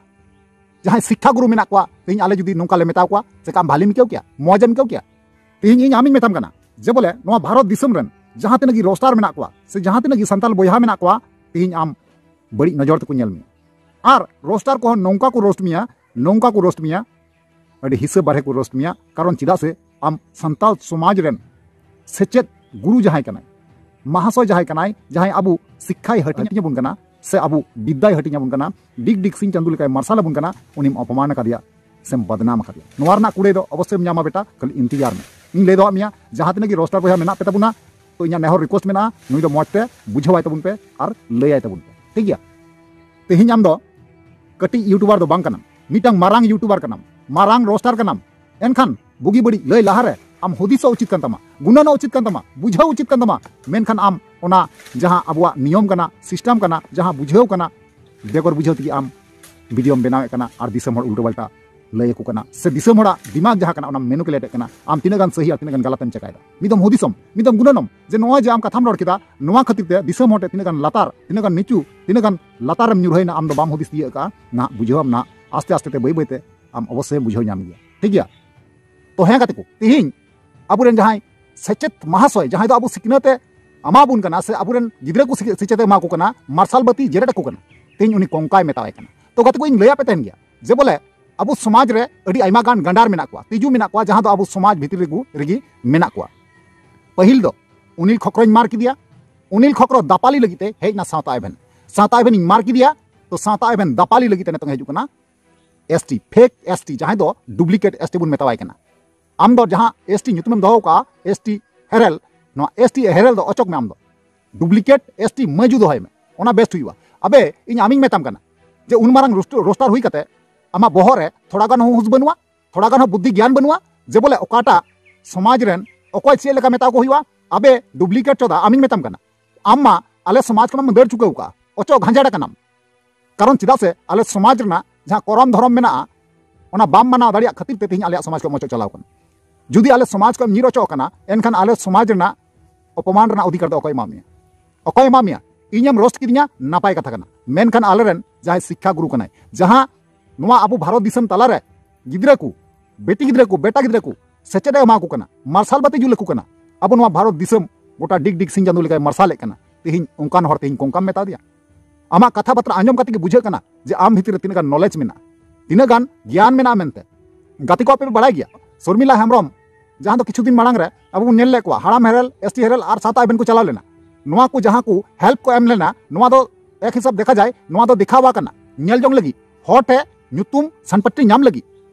ᱡᱟᱦᱟᱸᱭ ᱥᱤᱠᱠᱷᱟ ᱜᱩᱨᱩ ᱢᱮᱱᱟᱜ ᱠᱚᱣᱟ, ᱛᱮᱦᱮᱧ ᱟᱞᱮ ᱡᱩᱫᱤ ᱱᱚᱝᱠᱟ ᱞᱮ ᱢᱮᱛᱟ ᱠᱚᱣᱟ, ᱪᱮᱠᱟ ᱟᱢ ᱵᱷᱟᱞᱤᱢ ᱟᱹᱭᱠᱟᱹᱣ ᱠᱮᱭᱟ? ᱢᱚᱡᱽ ᱮᱢ ᱟᱹᱭᱠᱟᱹᱣ ᱠᱮᱭᱟ? ᱛᱮᱦᱮᱧ ᱤᱧ ᱟᱢᱤᱧ ᱢᱮᱛᱟᱢ ᱠᱟᱱᱟ ᱡᱮ ᱵᱚᱞᱮ ᱱᱚᱣᱟ ᱵᱷᱟᱨᱚᱛ ᱫᱤᱥᱚᱢ ᱨᱮᱱ ᱡᱟᱦᱟᱸ ᱛᱤᱱᱟᱹᱜ ᱜᱮ ᱨᱳᱥᱴᱟᱨ ᱢᱮᱱᱟᱜ ᱠᱚᱣᱟ, ᱥᱮ ᱡᱟᱦᱟᱸ ᱛᱤᱱᱟᱹᱜ ᱜᱮ ᱥᱟᱱᱛᱟᱞ ᱵᱚᱭᱦᱟ ᱢᱮᱱᱟᱜ ᱠᱚᱣᱟ, ᱛᱮᱦᱮᱧ ᱟᱢ ᱵᱟᱹᱲᱤᱡ ᱱᱚᱡᱚᱨ ᱛᱮᱠᱚ ᱧᱮᱞ ᱢᱮᱭᱟ᱾ ᱟᱨ ᱨᱳᱥᱴᱟᱨ ᱠᱚᱦᱚᱸ ᱱᱚᱝᱠᱟ ᱠᱚ ᱨᱳᱥᱴ ᱢᱮᱭᱟ, ᱱᱚᱝᱠᱟ ᱠᱚ ᱨᱳᱥᱴ ᱢᱮᱭᱟ, ᱟᱹᱰᱤ ᱦᱤᱥᱟᱹ ᱵᱟᱨᱦᱮ ᱠᱚ ᱨᱳᱥᱴ ᱢᱮᱭᱟ᱾ ᱠᱟᱨᱚᱱ ᱪᱮᱫᱟᱜ ᱥᱮ ᱟᱢ ᱥᱟᱱᱛᱟᱲ ᱥᱚᱢᱟᱡᱽ ᱨᱮᱱ ᱥᱮᱪᱮᱫ ᱜᱩᱨᱩ ᱡᱟᱦᱟᱸᱭ ᱠᱟᱱᱟᱭ, ᱢᱟᱦᱟᱥᱚᱭ ᱡᱟᱦᱟᱸᱭ ᱠᱟᱱᱟᱭ, ᱡᱟᱦᱟᱸᱭ ᱟᱵᱚ ᱥᱤᱠᱠᱷᱟᱭ ᱦᱟᱹᱴᱤᱧ ᱟᱵᱚᱱ ᱠᱟᱱᱟ, ᱥᱮ ᱟᱵᱚ ᱵᱤᱫᱽᱫᱟᱭ ᱦᱟᱹᱴᱤᱧ ᱟᱵᱚᱱ ᱠᱟᱱᱟ, ᱰᱤᱜᱽ ᱰᱤᱜᱽ ᱥᱤᱧ ᱪᱟᱸᱫᱳ ᱞᱮᱠᱟᱭ ᱢᱟᱨᱥᱟᱞ ᱟᱵᱚᱱ ᱠᱟᱱᱟ, ᱩᱱᱤᱢ ᱚᱯᱚᱢᱟᱱ ᱟᱠᱟᱫᱮᱭᱟ, ᱥᱮᱢ ᱵᱟᱫᱱᱟᱢ ᱟᱠᱟᱫᱮᱭᱟ᱾ ᱱᱚᱣᱟ ᱨᱮᱱᱟᱜ ᱠᱩᱲᱟᱹᱭ ᱫᱚ ᱚᱵᱚᱥᱥᱳᱭ ᱮᱢ ᱧᱟᱢᱟ ᱵᱮᱴᱟ, ᱠᱷᱟᱹᱞᱤ ᱤᱱᱛᱤᱡᱟᱨ ᱢᱮ᱾ ᱤᱧ ᱞᱟᱹᱭ ᱫᱚᱦᱚ ᱟᱫ ᱢᱮᱭᱟ, ᱡᱟᱦᱟᱸ ᱛᱤᱱᱟᱹᱜ ᱜᱮ ᱨᱳᱥᱴᱟᱨ ᱵᱚᱭᱦᱟ ᱢᱮᱱᱟᱜ ᱯᱮ ᱛᱟᱵᱚᱱᱟ, ᱛᱚ ᱤᱧᱟᱹᱜ ᱱᱮᱦᱚᱨ ᱨᱤᱠᱩᱭᱮᱥᱴ ᱢᱮᱱᱟᱜᱼᱟ, ᱱᱩᱭ ᱫᱚ ᱢᱚᱡᱽ ᱛᱮ ᱵᱩᱡᱷᱟᱹᱣᱟᱭ ᱛᱟᱵᱚᱱ ᱯᱮ ᱟᱨ ᱞᱟᱹᱭᱟᱭ ᱛᱟᱵᱚᱱ ᱯᱮ, ᱴᱷᱤᱠ ᱜᱮᱭᱟ? ᱛᱮᱦᱮᱧ ᱟᱢ ᱫᱚ ᱠᱟᱹᱴᱤᱡ ᱤᱭᱩᱴᱩᱵᱟᱨ ᱫᱚ ᱵᱟᱝ ᱠᱟᱱᱟᱢ, ᱢᱤᱫᱴᱟᱝ ᱢᱟᱨᱟᱝ ᱤᱭᱩᱴᱩᱵᱟᱨ ᱠᱟᱱᱟᱢ, ᱢᱟᱨᱟᱝ ᱨᱳᱥᱴᱟᱨ ᱠᱟᱱᱟᱢ᱾ ᱮᱱᱠᱷᱟᱱ ᱵᱩᱜᱤ ᱵᱟᱹᱲᱤᱡ ᱞᱟᱹᱭ ᱞᱟᱦᱟᱨᱮ ᱟᱢ ᱦᱩᱫᱤᱥᱚᱜ ᱩᱪᱤᱛ ᱠᱟᱱ ᱛᱟᱢᱟ, ᱜᱩᱱᱟᱹᱱᱚᱜ ᱩᱪᱤᱛ ᱠᱟᱱ ᱛᱟᱢᱟ, ᱵᱩᱡᱷᱟᱹᱣ ᱩᱪᱤᱛ ᱠᱟᱱ ᱛᱟᱢᱟ᱾ ᱢᱮᱱᱠᱷᱟᱱ ᱟᱢ ᱚᱱᱟ ᱡᱟᱦᱟᱸ ᱟᱵᱚᱣᱟᱜ ᱱᱤᱭᱚᱢ ᱠᱟᱱᱟ, ᱥᱤᱥᱴᱮᱢ ᱠᱟᱱᱟ, ᱡᱟᱦᱟᱸ ᱵᱩᱡᱷᱟᱹᱣ ᱠᱟᱱᱟ, ᱵᱮᱜᱚᱨ ᱵᱩᱡᱷᱟᱹᱣ ᱛᱮᱜᱮ ᱟᱢ ᱵᱷᱤᱰᱤᱭᱳᱢ ᱵᱮᱱᱟᱣᱮᱫ ᱠᱟᱱᱟ ᱟᱨ ᱫᱤᱥᱚᱢ ᱦᱚᱲ ᱩᱞᱴᱟᱹ ᱯᱟᱞᱴᱟ ᱞᱟᱹᱭ ᱟᱠᱚ ᱠᱟᱱᱟ, ᱥᱮ ᱫᱤᱥᱚᱢ ᱦᱚᱲᱟᱜ ᱫᱤᱢᱟᱜᱽ ᱡᱟᱦᱟᱸ ᱠᱟᱱᱟ ᱚᱱᱟᱢ ᱢᱮᱱᱩᱯᱩᱞᱮᱴ ᱮᱫ ᱠᱟᱱᱟ᱾ ᱟᱢ ᱛᱤᱱᱟᱹᱜ ᱜᱟᱱ ᱥᱟᱹᱦᱤ ᱟᱨ ᱛᱤᱱᱟᱹᱜ ᱜᱟᱱ ᱜᱟᱞᱟᱛ ᱮᱢ ᱪᱮᱠᱟᱭᱮᱫᱟ? ᱢᱤᱫ ᱫᱚᱢ ᱦᱩᱫᱤᱥᱚᱢ, ᱢᱤᱫ ᱫᱚᱢ ᱜᱩᱱᱟᱹᱱᱚᱢ ᱡᱮ ᱱᱚᱣᱟ ᱡᱮ ᱟᱢ ᱠᱟᱛᱷᱟᱢ ᱨᱚᱲ ᱠᱮᱫᱟ, ᱱᱚᱣᱟ ᱠᱷᱟᱹᱛᱤᱨ ᱛᱮ ᱫᱤᱥᱚᱢ ᱦᱚᱲ ᱴᱷᱮᱱ ᱛᱤᱱᱟᱹᱜ ᱜᱟᱱ ᱞᱟᱛᱟᱨ, ᱛᱤᱱᱟᱹᱜ ᱜᱟᱱ ᱱᱤᱪᱩ, ᱛᱤᱱᱟᱹᱜ ᱜᱟᱱ ᱞᱟᱛᱟᱨ ᱨᱮᱢ ᱧᱩᱨᱦᱟᱹᱭᱮᱱᱟ, ᱟᱢ ᱫᱚ ᱵᱟᱢ ᱦᱩᱫᱤᱥ ᱛᱤᱭᱟᱹᱜ ᱠᱟᱜᱼᱟ᱾ ᱱᱟᱦᱟᱜ ᱵᱩᱡᱷᱟᱹᱣ ᱟᱢ, ᱱᱟᱦᱟᱜ ᱟᱥᱛᱮ ᱟᱥᱛᱮ ᱛᱮ ᱵᱟᱹᱭ ᱵᱟᱹᱭ ᱛᱮ ᱟᱢ ᱚᱵᱚᱥᱥᱳᱭ ᱮᱢ ᱵᱩᱡᱷᱟᱹᱣ ᱧᱟᱢ ᱜᱮᱭᱟ, ᱴᱷᱤᱠ ᱜᱮᱭᱟ? ᱛᱚ ᱦᱮᱸ ᱜᱟᱛᱮ ᱠᱚ, ᱛᱤᱦᱤᱧ ᱟᱵᱚᱨᱮᱱ ᱡᱟᱦᱟᱸᱭ ᱥᱮᱪᱮᱫ ᱢᱟᱦᱟᱥᱚᱭ, ᱡᱟᱦᱟᱸᱭ ᱫᱚ ᱟᱵᱚ ᱥᱤᱠᱷᱱᱟᱹᱛ ᱮ ᱮᱢᱟ ᱵᱚᱱ ᱠᱟᱱᱟ, ᱥᱮ ᱟᱵᱚᱨᱮᱱ ᱜᱤᱫᱽᱨᱟᱹ ᱠᱚ ᱥᱤᱠᱷ-, ᱥᱮᱪᱮᱫ ᱮ ᱮᱢᱟ ᱠᱚ ᱠᱟᱱᱟ, ᱢᱟᱨᱥᱟᱞ ᱵᱟᱹᱛᱤ ᱡᱮᱨᱮᱫ ᱟᱠᱚ ᱠᱟᱱᱟ, ᱛᱤᱦᱤᱧ ᱩᱱᱤ ᱠᱚᱝᱠᱟᱭ ᱢᱮᱛᱟᱣᱟᱭ ᱠᱟᱱᱟ᱾ ᱛᱚ ᱜᱟᱛᱮ ᱠᱚ, ᱤᱧ ᱞᱟᱹᱭᱟᱯᱮ ᱛᱟᱦᱮᱱ ᱜᱮᱭᱟ ᱡᱮ ᱵᱚᱞᱮ ᱟᱵᱚ ᱥᱚᱢᱟᱡᱽ ᱨᱮ ᱟᱹᱰᱤ ᱟᱭᱢᱟ ᱜᱟᱱ ᱜᱟᱸᱰᱟᱨ ᱢᱮᱱᱟᱜ ᱠᱚᱣᱟ, ᱛᱤᱡᱩ ᱢᱮᱱᱟᱜ ᱠᱚᱣᱟ, ᱡᱟᱦᱟᱸ ᱫᱚ ᱟᱵᱚ ᱥᱚᱢᱟᱡᱽ ᱵᱷᱤᱛᱤᱨ ᱨᱮᱜᱩ-, ᱨᱮᱜᱮ ᱢᱮᱱᱟᱜ ᱠᱚᱣᱟ᱾ ᱯᱟᱹᱦᱤᱞ ᱫᱚ ᱚᱱᱤᱞ ᱠᱷᱚᱠᱨᱚᱧ ᱢᱟᱨ ᱠᱮᱫᱮᱭᱟ᱾ ᱚᱱᱤᱞ ᱠᱷᱚᱠᱨᱚ ᱫᱟᱯᱟᱞᱤ ᱞᱟᱹᱜᱤᱫ ᱛᱮ ᱦᱮᱡ ᱮᱱᱟ ᱥᱟᱶᱛᱟ ᱮᱵᱷᱮᱱ᱾ ᱥᱟᱶᱛᱟ ᱮᱵᱷᱮᱱᱤᱧ ᱢᱟᱨ ᱠᱮᱫᱮᱭᱟ, ᱛᱚ ᱥᱟᱶᱛᱟ ᱮᱵᱷᱮᱱ ᱫᱟᱯᱟᱞᱤ ᱞᱟᱹᱜᱤᱫ ᱛᱮ ᱱᱤᱛᱚᱝ ᱦᱤᱡᱩᱜ ᱠᱟᱱᱟ S T, fake S T, ᱡᱟᱦᱟᱸᱭ ᱫᱚ ᱰᱩᱯᱞᱤᱠᱮᱴ ᱮᱥ ᱴᱤ ᱵᱚᱱ ᱢᱮᱛᱟᱣᱟᱭ ᱠᱟᱱᱟ᱾ ᱟᱢ ᱫᱚ ᱡᱟᱦᱟᱸ ᱮᱥ ᱴᱤ ᱧᱩᱛᱩᱢᱮᱢ ᱫᱚᱦᱚ ᱠᱟᱜᱼᱟ, ᱮᱥ ᱴᱤ ᱦᱮᱨᱮᱞ, ᱱᱚᱣᱟ ᱮᱥ ᱴᱤ ᱦᱮᱨᱮᱞ ᱫᱚ ᱚᱪᱚᱜ ᱢᱮ ᱟᱢ ᱫᱚ᱾ ᱰᱩᱯᱞᱤᱠᱮᱴ ᱮᱥ ᱴᱤ ᱢᱟᱹᱡᱩ ᱫᱚᱦᱚᱭ ᱢᱮ, ᱚᱱᱟ ᱵᱮᱥᱴ ᱦᱩᱭᱩᱜᱼᱟ᱾ ᱟᱵᱮ, ᱤᱧ ᱟᱢᱤᱧ ᱢᱮᱛᱟᱢ ᱠᱟᱱᱟ ᱡᱮ ᱩᱱ ᱢᱟᱨᱟᱝ ᱨᱳᱥᱴ-, ᱨᱳᱥᱴᱟᱨ ᱦᱩᱭ ᱠᱟᱛᱮ ᱟᱢᱟᱜ ᱵᱚᱦᱚᱜ ᱨᱮ ᱛᱷᱚᱲᱟ ᱜᱟᱱ ᱦᱚᱸ ᱦᱩᱸᱥ ᱵᱟᱹᱱᱩᱜᱼᱟ, ᱛᱷᱚᱲᱟ ᱜᱟᱱ ᱦᱚᱸ ᱵᱩᱫᱽᱫᱷᱤ ᱜᱮᱭᱟᱱ ᱵᱟᱹᱱᱩᱜᱼᱟ, ᱡᱮ ᱵᱚᱞᱮ ᱚᱠᱟᱴᱟᱜ ᱥᱚᱢᱟᱡᱽ ᱨᱮᱱ ᱚᱠᱚᱭ ᱪᱮᱫ ᱞᱮᱠᱟ ᱢᱮᱛᱟ ᱠᱚ ᱦᱩᱭᱩᱜᱼᱟ᱾ ᱟᱵᱮ ᱰᱩᱯᱞᱤᱠᱮᱴ ᱪᱚᱫᱟ, ᱟᱢᱤᱧ ᱢᱮᱛᱟᱢ ᱠᱟᱱᱟ, ᱟᱢ ᱢᱟ ᱟᱞᱮ ᱥᱚᱢᱟᱡᱽ ᱠᱷᱚᱱᱮᱢ ᱫᱟᱹᱲ ᱪᱩᱠᱟᱹᱣ ᱠᱟᱜᱼᱟ, ᱚᱪᱚᱜ ᱜᱷᱟᱸᱡᱟᱲ ᱟᱠᱟᱱᱟᱢ᱾ ᱠᱟᱨᱚᱱ ᱪᱮᱫᱟᱜ ᱥᱮ ᱟᱞᱮ ᱥᱚᱢᱟᱡᱽ ᱨᱮᱱᱟᱜ ᱡᱟᱦᱟᱸ ᱠᱚᱨᱚᱢ ᱫᱷᱚᱨᱚᱢ ᱢᱮᱱᱟᱜᱼᱟ, ᱚᱱᱟ ᱵᱟᱢ ᱢᱟᱱᱟᱣ ᱫᱟᱲᱮᱭᱟᱜ ᱠᱷᱟᱹᱛᱤᱨ ᱛᱮ ᱛᱮᱦᱮᱧ ᱟᱞᱮᱭᱟᱜ ᱥᱚᱢᱟᱡᱽ ᱠᱷᱚᱱ ᱚᱪᱚᱜ ᱪᱟᱞᱟᱣ ᱠᱟᱱᱟ᱾ ᱡᱩᱫᱤ ᱟᱞᱮ ᱥᱚᱢᱟᱡᱽ ᱠᱷᱚᱱ ᱧᱤᱨ ᱚᱪᱚᱜ ᱠᱟᱱᱟ, ᱮᱱᱠᱷᱟᱱ ᱟᱞᱮ ᱥᱚᱢᱟᱡᱽ ᱨᱮᱱᱟᱜ ᱚᱯᱚᱢᱟᱱ ᱨᱮᱱᱟᱜ ᱚᱫᱷᱤᱠᱟᱨ ᱫᱚ ᱚᱠᱚᱭ ᱮᱢᱟ ᱢᱮᱭᱟ? ᱚᱠᱚᱭ ᱮᱢᱟ ᱢᱮᱭᱟ? ᱤᱧᱮᱢ ᱨᱳᱥᱴ ᱠᱤᱫᱤᱧᱟ, ᱱᱟᱯᱟᱭ ᱠᱟᱛᱷᱟ ᱠᱟᱱᱟ, ᱢᱮᱱᱠᱷᱟᱱ ᱟᱞᱮᱨᱮᱱ ᱡᱟᱦᱟᱸᱭ ᱥᱤᱠᱠᱷᱟ ᱜᱩᱨᱩ ᱠᱟᱱᱟᱭ, ᱡᱟᱦᱟᱸ ᱱᱚᱣᱟ ᱟᱵᱚ ᱵᱷᱟᱨᱚᱛ ᱫᱤᱥᱚᱢ ᱛᱟᱞᱟᱨᱮ ᱜᱤᱫᱽᱨᱟᱹ ᱠᱚ, ᱵᱤᱴᱤ ᱜᱤᱫᱽᱨᱟᱹ ᱠᱚ, ᱵᱮᱴᱟ ᱜᱤᱫᱽᱨᱟᱹ ᱠᱚ ᱥᱮᱪᱮᱫ ᱮ ᱮᱢᱟ ᱠᱚ ᱠᱟᱱᱟ, ᱢᱟᱨᱥᱟᱞ ᱵᱟᱹᱛᱤ ᱡᱩᱞ ᱟᱠᱚ ᱠᱟᱱᱟ, ᱟᱵᱚ ᱱᱚᱣᱟ ᱵᱷᱟᱨᱚᱛ ᱫᱤᱥᱚᱢ ᱜᱚᱴᱟ ᱰᱤᱜᱽ ᱰᱤᱜᱽ ᱥᱤᱧ ᱪᱟᱸᱫᱳ ᱞᱮᱠᱟᱭ ᱢᱟᱨᱥᱟᱞᱮᱫ ᱠᱟᱱᱟ, ᱛᱮᱦᱮᱧ ᱚᱱᱠᱟᱱ ᱦᱚᱲ ᱛᱮᱦᱮᱧ ᱠᱚᱝᱠᱟᱢ ᱢᱮᱛᱟ ᱫᱮᱭᱟ? ᱟᱢᱟᱜ ᱠᱟᱛᱷᱟ ᱵᱟᱛᱨᱟ ᱟᱸᱡᱚᱢ ᱠᱟᱛᱮ ᱜᱮ ᱵᱩᱡᱷᱟᱹᱜ ᱠᱟᱱᱟ ᱡᱮ ᱟᱢ ᱵᱷᱤᱛᱤᱨ ᱨᱮ ᱛᱤᱱᱟᱹᱜ ᱜᱟᱱ ᱱᱚᱞᱮᱡᱽ ᱢᱮᱱᱟᱜᱼᱟ, ᱛᱤᱱᱟᱹᱜ ᱜᱟᱱ ᱜᱮᱭᱟᱱ ᱢᱮᱱᱟᱜᱼᱟ ᱢᱮᱱᱛᱮ᱾ ᱜᱟᱛᱮ ᱠᱚ, ᱟᱯᱮ ᱯᱮ ᱵᱟᱲᱟᱭ ᱜᱮᱭᱟ, ᱥᱚᱨᱢᱤᱞᱟ ᱦᱮᱢᱵᱨᱚᱢ, ᱡᱟᱦᱟᱸ ᱫᱚ ᱠᱤᱪᱷᱩ ᱫᱤᱱ ᱢᱟᱲᱟᱝ ᱨᱮ ᱟᱵᱚ ᱵᱚᱱ ᱧᱮᱞ ᱞᱮᱫ ᱠᱚᱣᱟ, ᱦᱟᱲᱟᱢ ᱦᱮᱨᱮᱞ, ᱮᱥ ᱴᱤ ᱦᱮᱨᱮᱞ ᱟᱨ ᱥᱟᱶᱛᱟ ᱮᱵᱷᱮᱱ ᱠᱚ ᱪᱟᱞᱟᱣ ᱞᱮᱱᱟ᱾ ᱱᱚᱣᱟ ᱠᱚ ᱡᱟᱦᱟᱸ ᱠᱚ ᱦᱮᱞᱯ ᱠᱚ ᱮᱢ ᱞᱮᱱᱟ, ᱱᱚᱣᱟ ᱫᱚ ᱮᱠ ᱦᱤᱥᱟᱹᱵ ᱫᱮᱠᱷᱟ ᱡᱟᱭ, ᱱᱚᱣᱟ ᱫᱚ ᱫᱮᱠᱷᱟᱣᱟ ᱠᱟᱱᱟ, ᱧᱮᱞ ᱡᱚᱝ ᱞᱟᱹᱜᱤᱫ, ᱦᱚᱲ ᱴᱷᱮᱱ ᱧᱩᱛᱩᱢ ᱥᱟᱱᱯᱟᱴᱤ ᱧᱟᱢ ᱞᱟᱹᱜᱤᱫ᱾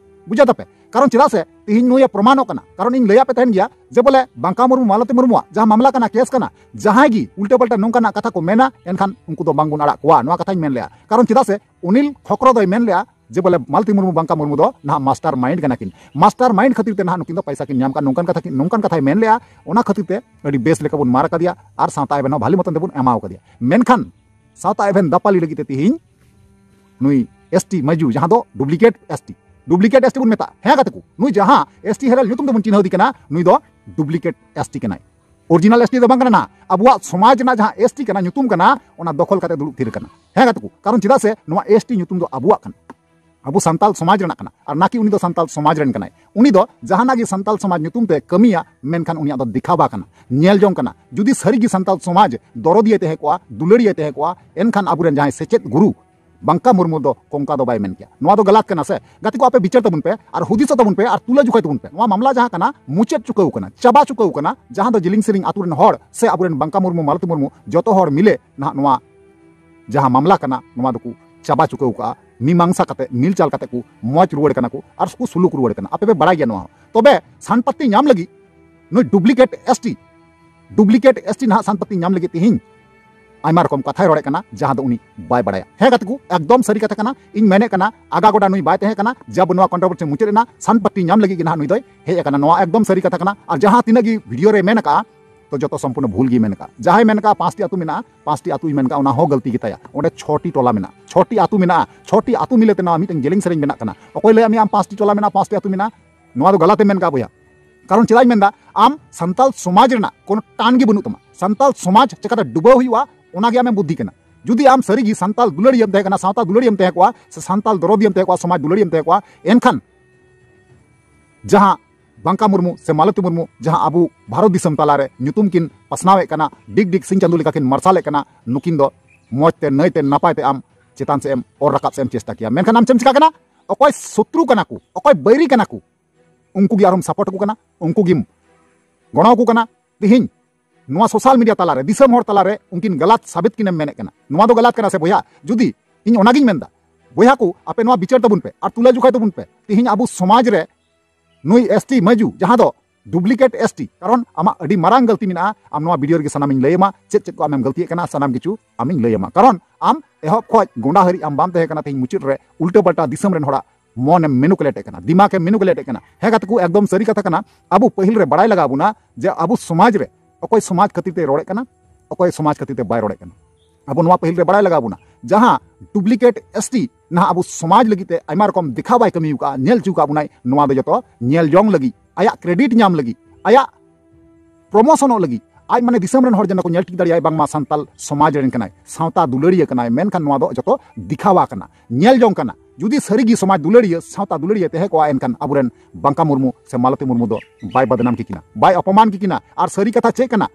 ᱵᱩᱡᱷᱟᱹᱣ ᱫᱟᱯᱮ? ᱠᱟᱨᱚᱱ ᱪᱮᱫᱟᱜ ᱥᱮ ᱛᱮᱦᱮᱧ ᱱᱩᱭᱮ ᱯᱨᱚᱢᱟᱱᱚᱜ ᱠᱟᱱᱟ᱾ ᱠᱟᱨᱚᱱ ᱤᱧ ᱞᱟᱹᱭᱟᱫ ᱯᱮ ᱛᱟᱦᱮᱱ ᱜᱮᱭᱟ ᱡᱮ ᱵᱚᱞᱮ ᱵᱟᱝᱠᱟ ᱢᱩᱨᱢᱩ, ᱢᱟᱞᱚᱛᱤ ᱢᱩᱨᱢᱩᱣᱟᱜ ᱡᱟᱦᱟᱸ ᱢᱟᱢᱞᱟ ᱠᱟᱱᱟ, ᱠᱮᱥ ᱠᱟᱱᱟ, ᱡᱟᱦᱟᱸᱭ ᱜᱮ ᱩᱞᱴᱟᱹ ᱯᱟᱞᱴᱟ ᱱᱚᱝᱠᱟᱱᱟᱜ ᱠᱟᱛᱷᱟ ᱠᱚ ᱢᱮᱱᱟ, ᱮᱱᱠᱷᱟᱱ ᱩᱱᱠᱩ ᱫᱚ ᱵᱟᱝᱵᱚᱱ ᱟᱲᱟᱜ ᱠᱚᱣᱟ, ᱱᱚᱣᱟ ᱠᱟᱛᱷᱟᱧ ᱢᱮᱱ ᱞᱮᱜᱼᱟ᱾ ᱠᱟᱨᱚᱱ ᱪᱮᱫᱟᱜ ᱥᱮ ᱚᱱᱤᱞ ᱠᱷᱚᱠᱨᱚ ᱫᱚᱭ ᱢᱮᱱ ᱞᱮᱜᱼᱟ ᱡᱮ ᱵᱚᱞᱮ ᱢᱟᱞᱚᱛᱤ ᱢᱩᱨᱢᱩ, ᱵᱟᱝᱠᱟ ᱢᱩᱨᱢᱩ ᱫᱚ ᱱᱟᱦᱟᱜ ᱢᱟᱥᱴᱟᱨ ᱢᱟᱭᱤᱱᱰ ᱠᱟᱱᱟ ᱠᱤᱱ, ᱢᱟᱥᱴᱟᱨ ᱢᱟᱭᱤᱱᱰ ᱠᱷᱟᱹᱛᱤᱨ ᱛᱮ ᱱᱟᱦᱟᱜ ᱱᱩᱠᱤᱱ ᱫᱚ ᱯᱟᱭᱥᱟ ᱠᱤᱱ ᱧᱟᱢ ᱠᱟᱱ, ᱱᱚᱝᱠᱟᱱ ᱠᱟᱛᱷᱟ ᱠᱤᱱ, ᱱᱚᱝᱠᱟᱱ ᱠᱟᱛᱷᱟᱭ ᱢᱮᱱ ᱞᱮᱜᱼᱟ᱾ ᱚᱱᱟ ᱠᱷᱟᱹᱛᱤᱨ ᱛᱮ ᱟᱹᱰᱤ ᱵᱮᱥ ᱞᱮᱠᱟ ᱵᱚᱱ ᱢᱟᱨ ᱟᱠᱟᱫᱮᱭᱟ ᱟᱨ ᱥᱟᱶᱛᱟ ᱮᱵᱷᱮᱱ ᱦᱚᱸ ᱵᱷᱟᱞᱤ ᱢᱚᱛᱚᱱ ᱛᱮᱵᱚᱱ ᱮᱢᱟᱣ ᱠᱟᱫᱮᱭᱟ᱾ ᱢᱮᱱᱠᱷᱟᱱ ᱥᱟᱶᱛᱟ ᱮᱵᱷᱮᱱ ᱫᱟᱯᱟᱞᱤ ᱞᱟᱹᱜᱤᱫ ᱛᱮ ᱛᱤᱦᱤᱧ ᱱᱩᱭ ᱮᱥ ᱴᱤ ᱢᱟᱹᱡᱩ, ᱡᱟᱦᱟᱸ ᱫᱚ duplicate S T, duplicate S T ᱵᱚᱱ ᱢᱮᱛᱟᱜ, ᱦᱮᱸ ᱜᱟᱛᱮ ᱠᱚ, ᱱᱩᱭ ᱡᱟᱦᱟᱸ ᱮᱥ ᱴᱤ ᱦᱮᱨᱮᱞ ᱧᱩᱛᱩᱢ ᱛᱮᱵᱚᱱ ᱪᱤᱱᱦᱟᱹᱣ ᱮᱫᱮ ᱠᱟᱱᱟ, ᱱᱩᱭ ᱫᱚ ᱰᱩᱯᱞᱤᱠᱮᱴ ᱮᱥ ᱴᱤ ᱠᱟᱱᱟᱭ᱾ ᱚᱨᱤᱡᱤᱱᱟᱞ ᱮᱥ ᱴᱤ ᱫᱚ ᱵᱟᱝ ᱠᱟᱱᱟ ᱱᱟᱦᱟᱜ᱾ ᱟᱵᱚᱣᱟᱜ ᱥᱚᱢᱟᱡᱽ ᱨᱮᱱᱟᱜ ᱡᱟᱦᱟᱸ ᱮᱥ ᱴᱤ ᱠᱟᱱᱟ, ᱧᱩᱛᱩᱢ ᱠᱟᱱᱟ, ᱚᱱᱟ ᱫᱚᱠᱷᱚᱞ ᱠᱟᱛᱮ ᱫᱩᱲᱩᱵ ᱛᱷᱤᱨ ᱠᱟᱱᱟ᱾ ᱦᱮᱸ ᱜᱟᱛᱮ ᱠᱚ, ᱠᱟᱨᱚᱱ ᱪᱮᱫᱟᱜ ᱥᱮ ᱱᱚᱣᱟ ᱮᱥ ᱴᱤ ᱧᱩᱛᱩᱢ ᱫᱚ ᱟᱵᱚᱣᱟᱜ ᱠᱟᱱᱟ, ᱟᱵᱚ ᱥᱟᱱᱛᱟᱞ ᱥᱚᱢᱟᱡᱽ ᱨᱮᱱᱟᱜ ᱠᱟᱱᱟ, ᱟᱨ ᱱᱟᱠᱤ ᱩᱱᱤ ᱫᱚ ᱥᱟᱱᱛᱟᱞ ᱥᱚᱢᱟᱡᱽ ᱨᱮᱱ ᱠᱟᱱᱟᱭ᱾ ᱩᱱᱤ ᱫᱚ ᱡᱟᱦᱟᱱᱟᱜ ᱜᱮ ᱥᱟᱱᱛᱟᱞ ᱥᱚᱢᱟᱡᱽ ᱧᱩᱛᱩᱢ ᱛᱮ ᱠᱟᱹᱢᱤᱭᱟ, ᱢᱮᱱᱠᱷᱟᱱ ᱩᱱᱤᱭᱟᱜ ᱫᱚ ᱫᱮᱠᱷᱟᱣᱟ ᱠᱟᱱᱟ, ᱧᱮᱞ ᱡᱚᱝ ᱠᱟᱱᱟ᱾ ᱡᱩᱫᱤ ᱥᱟᱹᱨᱤ ᱜᱮ ᱥᱟᱱᱛᱟᱞ ᱥᱚᱢᱟᱡᱽ ᱫᱚᱨᱚᱫᱤᱭᱟᱹ ᱛᱟᱦᱮᱸ ᱠᱚᱜᱼᱟ, ᱫᱩᱞᱟᱹᱲᱤᱭᱟᱹ ᱛᱟᱦᱮᱸ ᱠᱚᱜᱼᱟ, ᱮᱱᱠᱷᱟᱱ ᱟᱵᱚᱨᱮᱱ ᱡᱟᱦᱟᱸᱭ ᱥᱮᱪᱮᱫ ᱜᱩᱨᱩ, ᱵᱟᱝᱠᱟ ᱢᱩᱨᱢᱩ ᱫᱚ ᱠᱚᱝᱠᱟ ᱫᱚ ᱵᱟᱭ ᱢᱮᱱ ᱠᱮᱭᱟ᱾ ᱱᱚᱣᱟ ᱫᱚ ᱜᱟᱞᱟᱛ ᱠᱟᱱᱟ ᱥᱮ? ᱜᱟᱛᱮ ᱠᱚ, ᱟᱯᱮ ᱵᱤᱪᱟᱹᱨ ᱛᱟᱵᱚᱱ ᱯᱮ ᱟᱨ ᱦᱩᱫᱤᱥᱚᱜ ᱛᱟᱵᱚᱱ ᱯᱮ ᱟᱨ ᱛᱩᱞᱟᱹ ᱡᱚᱠᱷᱟᱭ ᱛᱟᱵᱚᱱ ᱯᱮ᱾ ᱱᱚᱣᱟ ᱢᱟᱢᱞᱟ ᱡᱟᱦᱟᱸ ᱠᱟᱱᱟ, ᱢᱩᱪᱟᱹᱫ ᱪᱩᱠᱟᱹᱣ ᱠᱟᱱᱟ, ᱪᱟᱵᱟ ᱪᱩᱠᱟᱹᱣ ᱠᱟᱱᱟ᱾ ᱡᱟᱦᱟᱸ ᱫᱚ ᱡᱤᱞᱤᱧ ᱥᱮᱨᱮᱧ ᱟᱛᱳ ᱨᱮᱱ ᱦᱚᱲ ᱥᱮ ᱟᱵᱚᱨᱮᱱ ᱵᱟᱝᱠᱟ ᱢᱩᱨᱢᱩ, ᱢᱟᱞᱚᱛᱤ ᱢᱩᱨᱢᱩ, ᱡᱚᱛᱚ ᱦᱚᱲ ᱢᱤᱞᱮ ᱱᱟᱦᱟᱜ ᱱᱚᱣᱟ ᱡᱟᱦᱟᱸ ᱢᱟᱢᱞᱟ ᱠᱟᱱᱟ, ᱱᱚᱣᱟ ᱫᱚᱠᱚ ᱪᱟᱵᱟ ᱪᱩᱠᱟᱹᱣ ᱠᱟᱜᱼᱟ᱾ ᱢᱤᱢᱟᱝᱥᱟ ᱠᱟᱛᱮ, ᱢᱤᱞᱪᱟᱞ ᱠᱟᱛᱮ ᱠᱚ ᱢᱚᱡᱽ ᱨᱩᱣᱟᱹᱲ ᱠᱟᱱᱟ ᱠᱚ ᱟᱨ ᱠᱚ ᱥᱩᱞᱩᱠ ᱨᱩᱣᱟᱹᱲ ᱠᱟᱱᱟ᱾ ᱟᱯᱮ ᱯᱮ ᱵᱟᱲᱟᱭ ᱜᱮᱭᱟ ᱱᱚᱣᱟ ᱦᱚᱸ᱾ ᱛᱚᱵᱮ ᱥᱟᱱᱯᱟᱛᱤ ᱧᱟᱢ ᱞᱟᱹᱜᱤᱫ ᱱᱩᱭ ᱰᱩᱯᱞᱤᱠᱮᱴ ᱮᱥᱴᱤ, ᱰᱩᱯᱞᱤᱠᱮᱴ ᱮᱥᱴᱤ ᱱᱟᱦᱟᱜ ᱥᱟᱱᱯᱟᱛᱤ ᱧᱟᱢ ᱞᱟᱹᱜᱤᱫ ᱛᱤᱦᱤᱧ ᱟᱭᱢᱟ ᱨᱚᱠᱚᱢ ᱠᱟᱛᱷᱟᱭ ᱨᱚᱲᱮᱫ ᱠᱟᱱᱟ, ᱡᱟᱦᱟᱸ ᱫᱚ ᱩᱱᱤ ᱵᱟᱭ ᱵᱟᱲᱟᱭᱟ᱾ ᱦᱮᱸ ᱜᱟᱛᱮ ᱠᱚ, ᱮᱠᱫᱚᱢ ᱥᱟᱹᱨᱤ ᱠᱟᱛᱷᱟ ᱠᱟᱱᱟ᱾ ᱤᱧ ᱢᱮᱱᱮᱫ ᱠᱟᱱᱟ, ᱟᱜᱟ ᱜᱚᱰᱟ ᱱᱩᱭ ᱵᱟᱭ ᱛᱟᱦᱮᱸ ᱠᱟᱱᱟ᱾ ᱡᱟᱵ ᱱᱚᱣᱟ ᱠᱚᱱᱴᱨᱳᱵᱷᱟᱨᱥᱤ ᱢᱩᱪᱟᱹᱫ ᱮᱱᱟ, ᱥᱟᱱᱯᱟᱛᱤ ᱧᱟᱢ ᱞᱟᱹᱜᱤᱫ ᱜᱮ ᱱᱟᱦᱟᱜ ᱱᱩᱭ ᱫᱚᱭ ᱦᱮᱡ ᱟᱠᱟᱱᱟ᱾ ᱱᱚᱣᱟ ᱮᱠᱫᱚᱢ ᱥᱟᱹᱨᱤ ᱠᱟᱛᱷᱟ ᱠᱟᱱᱟ᱾ ᱟᱨ ᱡᱟᱦᱟᱸ ᱛᱤᱱᱟᱹᱜ ᱜᱮ ᱵᱷᱤᱰᱤᱭᱳ ᱨᱮ ᱢᱮᱱ ᱟᱠᱟᱜᱼᱟ, ᱛᱚ ᱡᱚᱛᱚ ᱥᱚᱢᱯᱩᱨᱱᱚ ᱵᱷᱩᱞ ᱜᱮ ᱢᱮᱱ ᱟᱠᱟᱜᱼᱟ᱾ ᱡᱟᱦᱟᱸᱭ ᱢᱮᱱ ᱟᱠᱟᱜᱼᱟ ᱯᱟᱸᱪᱴᱤ ᱟᱹᱛᱩ ᱢᱮᱱᱟᱜᱼᱟ, ᱯᱟᱸᱪᱴᱤ ᱟᱹᱛᱩᱭ ᱢᱮᱱ ᱟᱠᱟᱜᱼᱟ, ᱚᱱᱟ ᱦᱚᱸ ᱜᱟᱹᱞᱛᱤ ᱜᱮ ᱛᱟᱭᱟ᱾ ᱚᱸᱰᱮ ᱪᱷᱚᱴᱤ ᱴᱚᱞᱟ ᱢᱮᱱᱟᱜᱼᱟ, ᱪᱷᱚᱴᱤ ᱟᱹᱛᱩ ᱢᱮᱱᱟᱜᱼᱟ᱾ ᱪᱷᱚᱴᱤ ᱟᱹᱛᱩ ᱢᱤᱞᱮ ᱛᱮ ᱱᱚᱣᱟ ᱢᱤᱫᱴᱮᱱ ᱡᱮᱞᱮᱧ ᱥᱮᱨᱮᱧ ᱵᱮᱱᱟᱜ ᱠᱟᱱᱟ᱾ ᱚᱠᱚᱭ ᱞᱟᱹᱭᱟ ᱢᱮᱭᱟ ᱟᱢ ᱯᱟᱸᱪᱴᱤ ᱴᱚᱞᱟ ᱢᱮᱱᱟᱜᱼᱟ, ᱯᱟᱸᱪᱴᱤ ᱟᱹᱛᱩ ᱢᱮᱱᱟᱜᱼᱟ? ᱱᱚᱣᱟ ᱫᱚ ᱜᱟᱞᱟᱛ ᱮᱢ ᱢᱮᱱ ᱠᱟᱜᱼᱟ ᱵᱚᱭᱦᱟ᱾ ᱠᱟᱨᱚᱱ ᱪᱮᱫᱟᱜ ᱤᱧ ᱢᱮᱱᱫᱟ, ᱟᱢ ᱥᱟᱱᱛᱟᱞ ᱥᱚᱢᱟᱡᱽ ᱨᱮᱱᱟᱜ ᱠᱳᱱᱳ ᱴᱟᱱ ᱜᱮ ᱵᱟᱹᱱᱩᱜ ᱛᱟᱢᱟ᱾ ᱥᱟᱱᱛᱟᱞ ᱥᱚᱢᱟᱡᱽ ᱪᱮᱠᱟᱛᱮ ᱰᱩᱵᱟᱹᱣ ᱦᱩᱭᱩᱜᱼᱟ, ᱚᱱᱟ ᱜᱮ ᱟᱢᱮᱢ ᱵᱩᱫᱽᱫᱷᱤ ᱠᱟᱱᱟ᱾ ᱡᱩᱫᱤ ᱟᱢ ᱥᱟᱹᱨᱤ ᱜᱮ ᱥᱟᱱᱛᱟᱞ ᱫᱩᱞᱟᱹᱲᱤᱭᱟᱹᱢ ᱛᱟᱦᱮᱸ ᱠᱟᱱᱟ, ᱥᱟᱶᱛᱟ ᱫᱩᱞᱟᱹᱲᱤᱭᱟᱹᱢ ᱛᱟᱦᱮᱸ ᱠᱚᱜᱼᱟ, ᱥᱮ ᱥᱟᱱᱛᱟᱞ ᱫᱚᱨᱚᱫᱤᱭᱟᱹᱢ ᱛᱟᱦᱮᱸ ᱠᱚᱜᱼᱟ, ᱥᱚᱢᱟᱡᱽ ᱫᱩᱞᱟᱹᱲᱤᱭᱟᱹᱢ ᱛᱟᱦᱮᱸ ᱠᱚᱜᱼᱟ, ᱮᱱᱠᱷᱟᱱ ᱡᱟᱦᱟᱸ ᱵᱟᱝᱠᱟ ᱢᱩᱨᱢᱩ ᱥᱮ ᱢᱟᱞᱚᱛᱤ ᱢᱩᱨᱢᱩ ᱡᱟᱦᱟᱸ ᱟᱵᱚ ᱵᱷᱟᱨᱚᱛ ᱫᱤᱥᱚᱢ ᱛᱟᱞᱟᱨᱮ ᱧᱩᱛᱩᱢ ᱠᱤᱱ ᱯᱟᱥᱱᱟᱣᱮᱫ ᱠᱟᱱᱟ, ᱰᱤᱜᱽ ᱰᱤᱜᱽ ᱥᱤᱧ ᱪᱟᱸᱫᱳ ᱞᱮᱠᱟ ᱠᱤᱱ ᱢᱟᱨᱥᱟᱞᱮᱫ ᱠᱟᱱᱟ, ᱱᱩᱠᱤᱱ ᱫᱚ ᱢᱚᱡᱽ ᱛᱮ, ᱱᱟᱹᱭ ᱛᱮ, ᱱᱟᱯᱟᱭ ᱛᱮ ᱟᱢ ᱪᱮᱛᱟᱱ ᱥᱮᱫ ᱮᱢ ᱚᱨ ᱨᱟᱠᱟᱵ ᱥᱮᱫ ᱮᱢ ᱪᱮᱥᱴᱟ ᱠᱮᱭᱟ᱾ ᱢᱮᱱᱠᱷᱟᱱ ᱟᱢ ᱪᱮᱫ ᱮᱢ ᱪᱤᱠᱟ ᱠᱟᱱᱟ? ᱚᱠᱚᱭ ᱥᱚᱛᱨᱩ ᱠᱟᱱᱟ ᱠᱚ, ᱚᱠᱚᱭ ᱵᱟᱹᱭᱨᱤ ᱠᱟᱱᱟ ᱠᱚ, ᱩᱱᱠᱩ ᱜᱮ ᱟᱨᱦᱚᱸᱢ ᱥᱟᱯᱳᱨᱴ ᱟᱠᱚ ᱠᱟᱱᱟ, ᱩᱱᱠᱩ ᱜᱮᱢ ᱜᱚᱲᱚ ᱟᱠᱚ ᱠᱟᱱᱟ᱾ ᱛᱤᱦᱤᱧ ᱱᱚᱣᱟ ᱥᱳᱥᱟᱞ ᱢᱤᱰᱤᱭᱟ ᱛᱟᱞᱟᱨᱮ, ᱫᱤᱥᱚᱢ ᱦᱚᱲ ᱛᱟᱞᱟᱨᱮ ᱩᱱᱠᱤᱱ ᱜᱟᱞᱟᱛ ᱥᱟᱵᱤᱛ ᱠᱤᱱᱮᱢ ᱢᱮᱱᱮᱫ ᱠᱟᱱᱟ᱾ ᱱᱚᱣᱟ ᱫᱚ ᱜᱟᱞᱟᱛ ᱠᱟᱱᱟ ᱥᱮ ᱵᱚᱭᱦᱟ? ᱡᱩᱫᱤ ᱤᱧ ᱚᱱᱟᱜᱤᱧ ᱢᱮᱱᱫᱟ, ᱵᱚᱭᱦᱟ ᱠᱚ, ᱟᱯᱮ ᱱᱚᱣᱟ ᱵᱤᱪᱟᱹᱨ ᱛᱟᱵᱚᱱ ᱯᱮ ᱟᱨ ᱛᱩᱞᱟᱹ ᱡᱚᱠᱷᱟᱭ ᱛᱟᱵᱚᱱ ᱯᱮ᱾ ᱛᱤᱦᱤᱧ ᱟᱵᱚ ᱥᱚᱢᱟᱡᱽ ᱨᱮ ᱱᱩᱭ ᱮᱥᱴᱤ ᱢᱟᱹᱡᱩ, ᱡᱟᱦᱟᱸ ᱫᱚ ᱰᱩᱯᱞᱤᱠᱮᱴ ᱮᱥᱴᱤ, ᱠᱟᱨᱚᱱ ᱟᱢᱟᱜ ᱟᱹᱰᱤ ᱢᱟᱨᱟᱝ ᱜᱟᱹᱞᱛᱤ ᱢᱮᱱᱟᱜᱼᱟ᱾ ᱟᱢ ᱱᱚᱣᱟ ᱵᱷᱤᱰᱤᱭᱳ ᱨᱮᱜᱮ ᱥᱟᱱᱟᱢᱤᱧ ᱞᱟᱹᱭ ᱟᱢᱟ, ᱪᱮᱫ ᱪᱮᱫ ᱠᱚ ᱟᱢᱮᱢ ᱜᱟᱹᱞᱛᱤᱭᱮᱫ ᱠᱟᱱᱟ, ᱥᱟᱱᱟᱢ ᱠᱤᱪᱷᱩ ᱟᱢᱤᱧ ᱞᱟᱹᱭ ᱟᱢᱟ᱾ ᱠᱟᱨᱚᱱ ᱟᱢ ᱮᱦᱚᱵ ᱠᱷᱚᱡ ᱜᱚᱸᱰᱟ ᱦᱟᱹᱨᱤᱡ ᱟᱢ ᱵᱟᱢ ᱛᱟᱦᱮᱸ ᱠᱟᱱᱟ᱾ ᱛᱮᱦᱮᱧ ᱢᱩᱪᱟᱹᱫ ᱨᱮ ᱩᱞᱴᱟᱹ ᱯᱟᱞᱴᱟ ᱫᱤᱥᱚᱢ ᱨᱮᱱ ᱦᱚᱲᱟᱜ ᱢᱚᱱᱮᱢ ᱢᱮᱱᱩᱠᱩᱞᱮᱴ ᱮᱫ ᱠᱟᱱᱟ, ᱫᱤᱢᱟᱜᱽ ᱮᱢ ᱢᱮᱱᱩᱠᱩᱞᱮᱴ ᱮᱫ ᱠᱟᱱᱟ᱾ ᱦᱮᱸ ᱜᱟᱛᱮ ᱠᱚ, ᱮᱠᱫᱚᱢ ᱥᱟᱹᱨᱤ ᱠᱟᱛᱷᱟ ᱠᱟᱱᱟ᱾ ᱟᱵᱚ ᱯᱟᱹᱦᱤᱞ ᱨᱮ ᱵᱟᱲᱟᱭ ᱞᱟᱜᱟᱣ ᱵᱚᱱᱟ ᱡᱮ ᱟᱵᱚ ᱥᱚᱢᱟᱡᱽ ᱨᱮ ᱚᱠᱚᱭ ᱥᱚᱢᱟᱡᱽ ᱠᱷᱟᱹᱛᱤᱨ ᱛᱮ ᱨᱚᱲᱮᱫ ᱠᱟᱱᱟ, ᱚᱠᱚᱭ ᱥᱚᱢᱟᱡᱽ ᱠᱷᱟᱹᱛᱤᱨ ᱛᱮ ᱵᱟᱭ ᱨᱚᱲᱮᱫ ᱠᱟᱱᱟ᱾ ᱟᱵᱚ ᱱᱚᱣᱟ ᱯᱟᱹᱦᱤᱞ ᱨᱮ ᱵᱟᱲᱟᱭ ᱞᱟᱜᱟᱣ ᱵᱚᱱᱟ᱾ ᱡᱟᱦᱟᱸ ᱰᱩᱯᱞᱤᱠᱮᱴ ᱮᱥᱴᱤ ᱱᱟᱦᱟᱜ ᱟᱵᱚ ᱥᱚᱢᱟᱡᱽ ᱞᱟᱹᱜᱤᱫ ᱛᱮ ᱟᱭᱢᱟ ᱨᱚᱠᱚᱢ ᱫᱮᱠᱷᱟᱣ ᱵᱟᱭ ᱠᱟᱹᱢᱤ ᱟᱠᱟᱫᱼᱟ, ᱧᱮᱞ ᱦᱚᱪᱚ ᱟᱠᱟᱫ ᱵᱚᱱᱟᱭ, ᱱᱚᱣᱟ ᱫᱚ ᱡᱚᱛᱚ ᱧᱮᱞ ᱡᱚᱝ ᱞᱟᱹᱜᱤᱫ, ᱟᱭᱟᱜ ᱠᱨᱮᱰᱤᱴ ᱧᱟᱢ ᱞᱟᱹᱜᱤᱫ, ᱟᱭᱟᱜ ᱯᱨᱚᱢᱳᱥᱚᱱᱚᱜ ᱞᱟᱹᱜᱤᱫ, ᱟᱡ ᱢᱟᱱᱮ ᱫᱤᱥᱚᱢ ᱨᱮᱱ ᱦᱚᱲ ᱡᱮᱱᱚ ᱠᱚ ᱧᱮᱞ ᱴᱷᱤᱠ ᱫᱟᱲᱮᱭᱟᱭ, ᱵᱟᱝᱢᱟ ᱥᱟᱱᱛᱟᱞ ᱥᱚᱢᱟᱡᱽ ᱨᱮᱱ ᱠᱟᱱᱟᱭ, ᱥᱟᱶᱛᱟ ᱫᱩᱞᱟᱹᱲᱤᱭᱟᱹ ᱠᱟᱱᱟᱭ᱾ ᱢᱮᱱᱠᱷᱟᱱ ᱱᱚᱣᱟ ᱫᱚ ᱡᱚᱛᱚ ᱫᱮᱠᱷᱟᱣᱟ ᱠᱟᱱᱟ, ᱧᱮᱞ ᱡᱚᱝ ᱠᱟᱱᱟ᱾ ᱡᱩᱫᱤ ᱥᱟᱹᱨᱤᱜᱮ ᱥᱚᱢᱟᱡᱽ ᱫᱩᱞᱟᱹᱲᱤᱭᱟᱹ, ᱥᱟᱶᱛᱟ ᱫᱩᱞᱟᱹᱲᱤᱭᱟᱹ ᱛᱟᱦᱮᱸ ᱠᱚᱜᱼᱟ, ᱮᱱᱠᱷᱟᱱ ᱟᱵᱚᱨᱮᱱ ᱵᱟᱝᱠᱟ ᱢᱩᱨᱢᱩ ᱥᱮ ᱢᱟᱞᱚᱛᱤ ᱢᱩᱨᱢᱩ ᱫᱚ ᱵᱟᱭ ᱵᱟᱫᱱᱟᱢ ᱠᱤᱠᱤᱱᱟ, ᱵᱟᱭ ᱚᱯᱚᱢᱟᱱ ᱠᱤᱠᱤᱱᱟ᱾ ᱟᱨ ᱥᱟᱹᱨᱤ ᱠᱟᱛᱷᱟ ᱪᱮᱫ ᱠᱟᱱᱟ,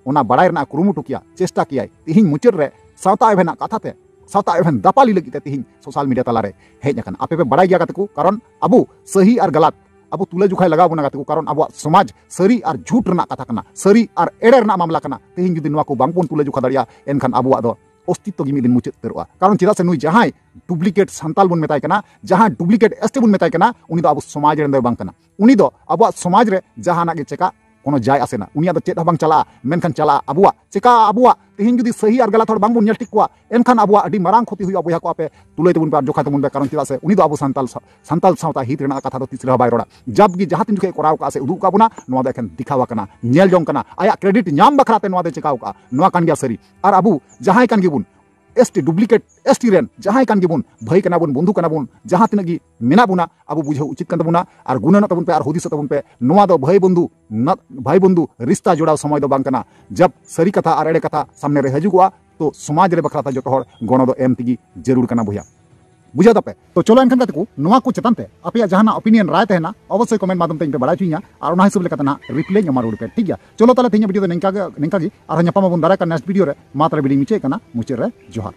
ᱚᱱᱟ ᱵᱟᱲᱟᱭ ᱨᱮᱱᱟᱜ ᱠᱩᱨᱩᱢᱩᱴᱩ ᱠᱮᱭᱟ, ᱪᱮᱥᱴᱟ ᱠᱮᱭᱟᱭ᱾ ᱛᱤᱦᱤᱧ ᱢᱩᱪᱟᱹᱫ ᱨᱮ ᱥᱟᱶᱛᱟ ᱮᱵᱷᱮᱱᱟᱜ ᱠᱟᱛᱷᱟ ᱛᱮ ᱥᱟᱶᱛᱟ ᱮᱵᱷᱮᱱ ᱫᱟᱯᱟᱞᱤ ᱞᱟᱹᱜᱤᱫ ᱛᱮ ᱛᱮᱦᱮᱧ ᱥᱳᱥᱟᱞ ᱢᱤᱰᱤᱭᱟ ᱛᱟᱞᱟᱨᱮ ᱦᱮᱡ ᱟᱠᱟᱱᱟ᱾ ᱟᱯᱮ ᱯᱮ ᱵᱟᱲᱟᱭ ᱜᱮᱭᱟ ᱜᱟᱛᱮ ᱠᱚ, ᱠᱟᱨᱚᱱ ᱟᱵᱚ ᱥᱟᱹᱦᱤ ᱟᱨ ᱜᱟᱞᱟᱛ ᱟᱵᱚ ᱛᱩᱞᱟᱹ ᱡᱚᱠᱷᱟᱭ ᱞᱟᱜᱟᱣ ᱵᱚᱱᱟ ᱜᱟᱛᱮ ᱠᱚ, ᱠᱟᱨᱚᱱ ᱟᱵᱚᱣᱟᱜ ᱥᱚᱢᱟᱡᱽ ᱥᱟᱹᱨᱤ ᱟᱨ ᱡᱷᱩᱴ ᱨᱮᱱᱟᱜ ᱠᱟᱛᱷᱟ ᱠᱟᱱᱟ, ᱥᱟᱹᱨᱤ ᱟᱨ ᱮᱲᱮ ᱨᱮᱱᱟᱜ ᱢᱟᱢᱞᱟ ᱠᱟᱱᱟ᱾ ᱛᱮᱦᱮᱧ ᱡᱩᱫᱤ ᱱᱚᱣᱟ ᱠᱚ ᱵᱟᱝᱵᱚᱱ ᱛᱩᱞᱟᱹ ᱡᱚᱠᱷᱟ ᱫᱟᱲᱮᱭᱟᱜᱼᱟ, ᱮᱱᱠᱷᱟᱱ ᱟᱵᱚᱣᱟᱜ ᱫᱚ ᱚᱥᱛᱤᱛᱛᱚ ᱜᱮ ᱢᱤᱫ ᱫᱤᱱ ᱢᱩᱪᱟᱹᱫ ᱩᱛᱟᱹᱨᱚᱜᱼᱟ᱾ ᱠᱟᱨᱚᱱ ᱪᱮᱫᱟᱜ ᱥᱮ ᱱᱩᱭ ᱡᱟᱦᱟᱸᱭ ᱰᱩᱯᱞᱤᱠᱮᱴ ᱥᱟᱱᱛᱟᱞ ᱵᱚᱱ ᱢᱮᱛᱟᱭ ᱠᱟᱱᱟ, ᱡᱟᱦᱟᱸ ᱰᱩᱯᱞᱤᱠᱮᱴ ᱮᱥ ᱴᱤ ᱵᱚᱱ ᱢᱮᱛᱟᱭ ᱠᱟᱱᱟ, ᱩᱱᱤ ᱫᱚ ᱟᱵᱚ ᱥᱚᱢᱟᱡᱽ ᱨᱮᱱ ᱫᱚᱭ ᱵᱟᱝ ᱠᱟᱱᱟ᱾ ᱩᱱᱤ ᱫᱚ ᱟᱵᱚᱣᱟᱜ ᱥᱚᱢᱟᱡᱽ ᱨᱮ ᱡᱟᱦᱟᱱᱟᱜ ᱜᱮ ᱪᱮᱠᱟ ᱠᱳᱱᱳ ᱡᱟᱭ ᱟᱥᱮ ᱱᱟ, ᱩᱱᱤᱭᱟᱜ ᱫᱚ ᱪᱮᱫ ᱦᱚᱸ ᱵᱟᱝ ᱪᱟᱞᱟᱜᱼᱟ᱾ ᱢᱮᱱᱠᱷᱟᱱ ᱪᱟᱞᱟᱜᱼᱟ ᱟᱵᱚᱣᱟᱜ, ᱪᱮᱠᱟ ᱟᱵᱚᱣᱟᱜ᱾ ᱛᱮᱦᱮᱧ ᱡᱩᱫᱤ ᱥᱟᱹᱦᱤ ᱟᱨ ᱜᱟᱞᱟᱛ ᱦᱚᱲ ᱵᱟᱝᱵᱚᱱ ᱧᱮᱞ ᱴᱷᱤᱠ ᱠᱚᱣᱟ, ᱮᱱᱠᱷᱟᱱ ᱟᱵᱚᱣᱟᱜ ᱟᱹᱰᱤ ᱢᱟᱨᱟᱝ ᱠᱷᱚᱛᱤ ᱦᱩᱭᱩᱜᱼᱟ ᱵᱚᱭᱦᱟ ᱠᱚ᱾ ᱟᱯᱮ ᱛᱩᱞᱟᱹᱭ ᱛᱟᱵᱚᱱ ᱯᱮ ᱟᱨ ᱡᱚᱠᱷᱟ ᱛᱟᱵᱚᱱ ᱯᱮ, ᱠᱟᱨᱚᱱ ᱪᱮᱫᱟᱜ ᱥᱮ ᱩᱱᱤ ᱫᱚ ᱟᱵᱚ ᱥᱟᱱᱛᱟᱞ ᱥᱟ-, ᱥᱟᱱᱛᱟᱞ ᱥᱟᱶᱛᱟ ᱦᱤᱛ ᱨᱮᱱᱟᱜ ᱠᱟᱛᱷᱟ ᱫᱚ ᱛᱤᱥ ᱨᱮᱦᱚᱸ ᱵᱟᱭ ᱨᱚᱲᱟ᱾ ᱡᱟᱵ ᱜᱮ ᱡᱟᱦᱟᱸ ᱛᱤᱱ ᱡᱚᱠᱷᱮᱡ ᱠᱚᱨᱟᱣ ᱠᱟᱜᱼᱟ ᱥᱮ ᱩᱫᱩᱜ ᱠᱟᱜ ᱵᱚᱱᱟ, ᱱᱚᱣᱟ ᱫᱚ ᱮᱠᱷᱮᱱ ᱫᱮᱠᱷᱟᱣᱟ ᱠᱟᱱᱟ, ᱧᱮᱞ ᱡᱚᱝ ᱠᱟᱱᱟ, ᱟᱭᱟᱜ ᱠᱨᱮᱰᱤᱴ ᱧᱟᱢ ᱵᱟᱠᱷᱨᱟ ᱛᱮ ᱱᱚᱣᱟ ᱫᱚᱭ ᱪᱮᱠᱟᱣ ᱠᱟᱜᱼᱟ᱾ ᱱᱚᱣᱟ ᱠᱟᱱ ᱜᱮᱭᱟ ᱥᱟᱹᱨᱤ᱾ ᱟᱨ ᱟᱵᱚ ᱡᱟᱦᱟᱸᱭ ᱠᱟᱱ ᱜᱮᱵᱚᱱ, S T, duplicate S T ᱨᱮᱱ ᱡᱟᱦᱟᱸᱭ ᱠᱟᱱ ᱜᱮᱵᱚᱱ, ᱵᱷᱟᱹᱭ ᱠᱟᱱᱟ ᱵᱚᱱ, ᱵᱚᱱᱫᱷᱩ ᱠᱟᱱᱟ ᱵᱚᱱ, ᱡᱟᱦᱟᱸ ᱛᱤᱱᱟᱹᱜ ᱜᱮ ᱢᱮᱱᱟᱜ ᱵᱚᱱᱟ, ᱟᱵᱚ ᱵᱩᱡᱷᱟᱹᱣ ᱩᱪᱤᱛ ᱠᱟᱱ ᱛᱟᱵᱚᱱᱟ᱾ ᱟᱨ ᱜᱩᱱᱟᱹᱱᱚᱜ ᱛᱟᱵᱚᱱ ᱯᱮ ᱟᱨ ᱦᱩᱫᱤᱥᱚᱜ ᱛᱟᱵᱚᱱ ᱯᱮ᱾ ᱱᱚᱣᱟ ᱫᱚ ᱵᱷᱟᱹᱭ ᱵᱚᱱᱫᱷᱩ ᱱᱟ-, ᱵᱷᱟᱹᱭ ᱵᱚᱱᱫᱷᱩ ᱨᱤᱥᱛᱟ ᱡᱚᱲᱟᱣ ᱥᱚᱢᱚᱭ ᱫᱚ ᱵᱟᱝ ᱠᱟᱱᱟ᱾ ᱡᱟᱵ ᱥᱟᱹᱨᱤ ᱠᱟᱛᱷᱟ ᱟᱨ ᱮᱲᱮ ᱠᱟᱛᱷᱟ ᱥᱟᱢᱱᱮ ᱨᱮ ᱦᱤᱡᱩᱜᱚᱜᱼᱟ, ᱛᱚ ᱥᱚᱢᱟᱡᱽ ᱨᱮ ᱵᱟᱠᱷᱨᱟ ᱛᱮ ᱡᱚᱛᱚ ᱦᱚᱲ ᱜᱚᱲᱚ ᱫᱚ ᱮᱢ ᱛᱮᱜᱮ ᱡᱟᱹᱨᱩᱲ ᱠᱟᱱᱟ ᱵᱚᱭᱦᱟ᱾ ᱵᱩᱡᱷᱟᱹᱣ ᱫᱟᱯᱮ? ᱛᱚ ᱪᱚᱞᱚ ᱮᱱᱠᱷᱟᱱ ᱜᱟᱛᱮ ᱠᱚ, ᱱᱚᱣᱟ ᱠᱚ ᱪᱮᱛᱟᱱ ᱛᱮ ᱟᱯᱮᱭᱟᱜ ᱡᱟᱦᱟᱱᱟᱜ ᱚᱯᱤᱱᱤᱭᱚᱱ, ᱨᱟᱭ ᱛᱟᱦᱮᱱᱟ, ᱚᱵᱚᱥᱥᱳᱭ ᱠᱚᱢᱮᱱᱴ ᱢᱟᱫᱽᱫᱷᱚᱢ ᱛᱮ ᱤᱧ ᱯᱮ ᱵᱟᱲᱟᱭ ᱦᱚᱪᱚᱧᱟ, ᱟᱨ ᱚᱱᱟ ᱦᱤᱥᱟᱹᱵ ᱞᱮᱠᱟᱛᱮ ᱱᱟᱦᱟᱜ ᱨᱤᱯᱞᱟᱭ ᱤᱧ ᱮᱢᱟ ᱨᱩᱣᱟᱹᱲ ᱯᱮ, ᱴᱷᱤᱠ ᱜᱮᱭᱟ? ᱪᱚᱞᱚ ᱛᱟᱦᱞᱮ ᱛᱮᱦᱮᱧ ᱵᱷᱤᱰᱤᱭᱳ ᱫᱚ ᱱᱤᱝᱠᱟ ᱜᱮ, ᱱᱤᱝᱠᱟ ᱜᱮ, ᱟᱨᱦᱚᱸ ᱧᱟᱯᱟᱢ ᱟᱵᱚᱱ ᱫᱟᱨᱟᱭ ᱠᱟᱱ ᱱᱮᱠᱥᱴ ᱵᱷᱤᱰᱤᱭᱳ ᱨᱮ᱾ ᱢᱟ ᱛᱟᱦᱞᱮ ᱵᱷᱤᱰᱤᱭᱳᱧ ᱢᱩᱪᱟᱹᱫ ᱠᱟᱱᱟ, ᱢᱩᱪᱟᱹᱫ ᱨᱮ ᱡᱚᱦᱟᱨ᱾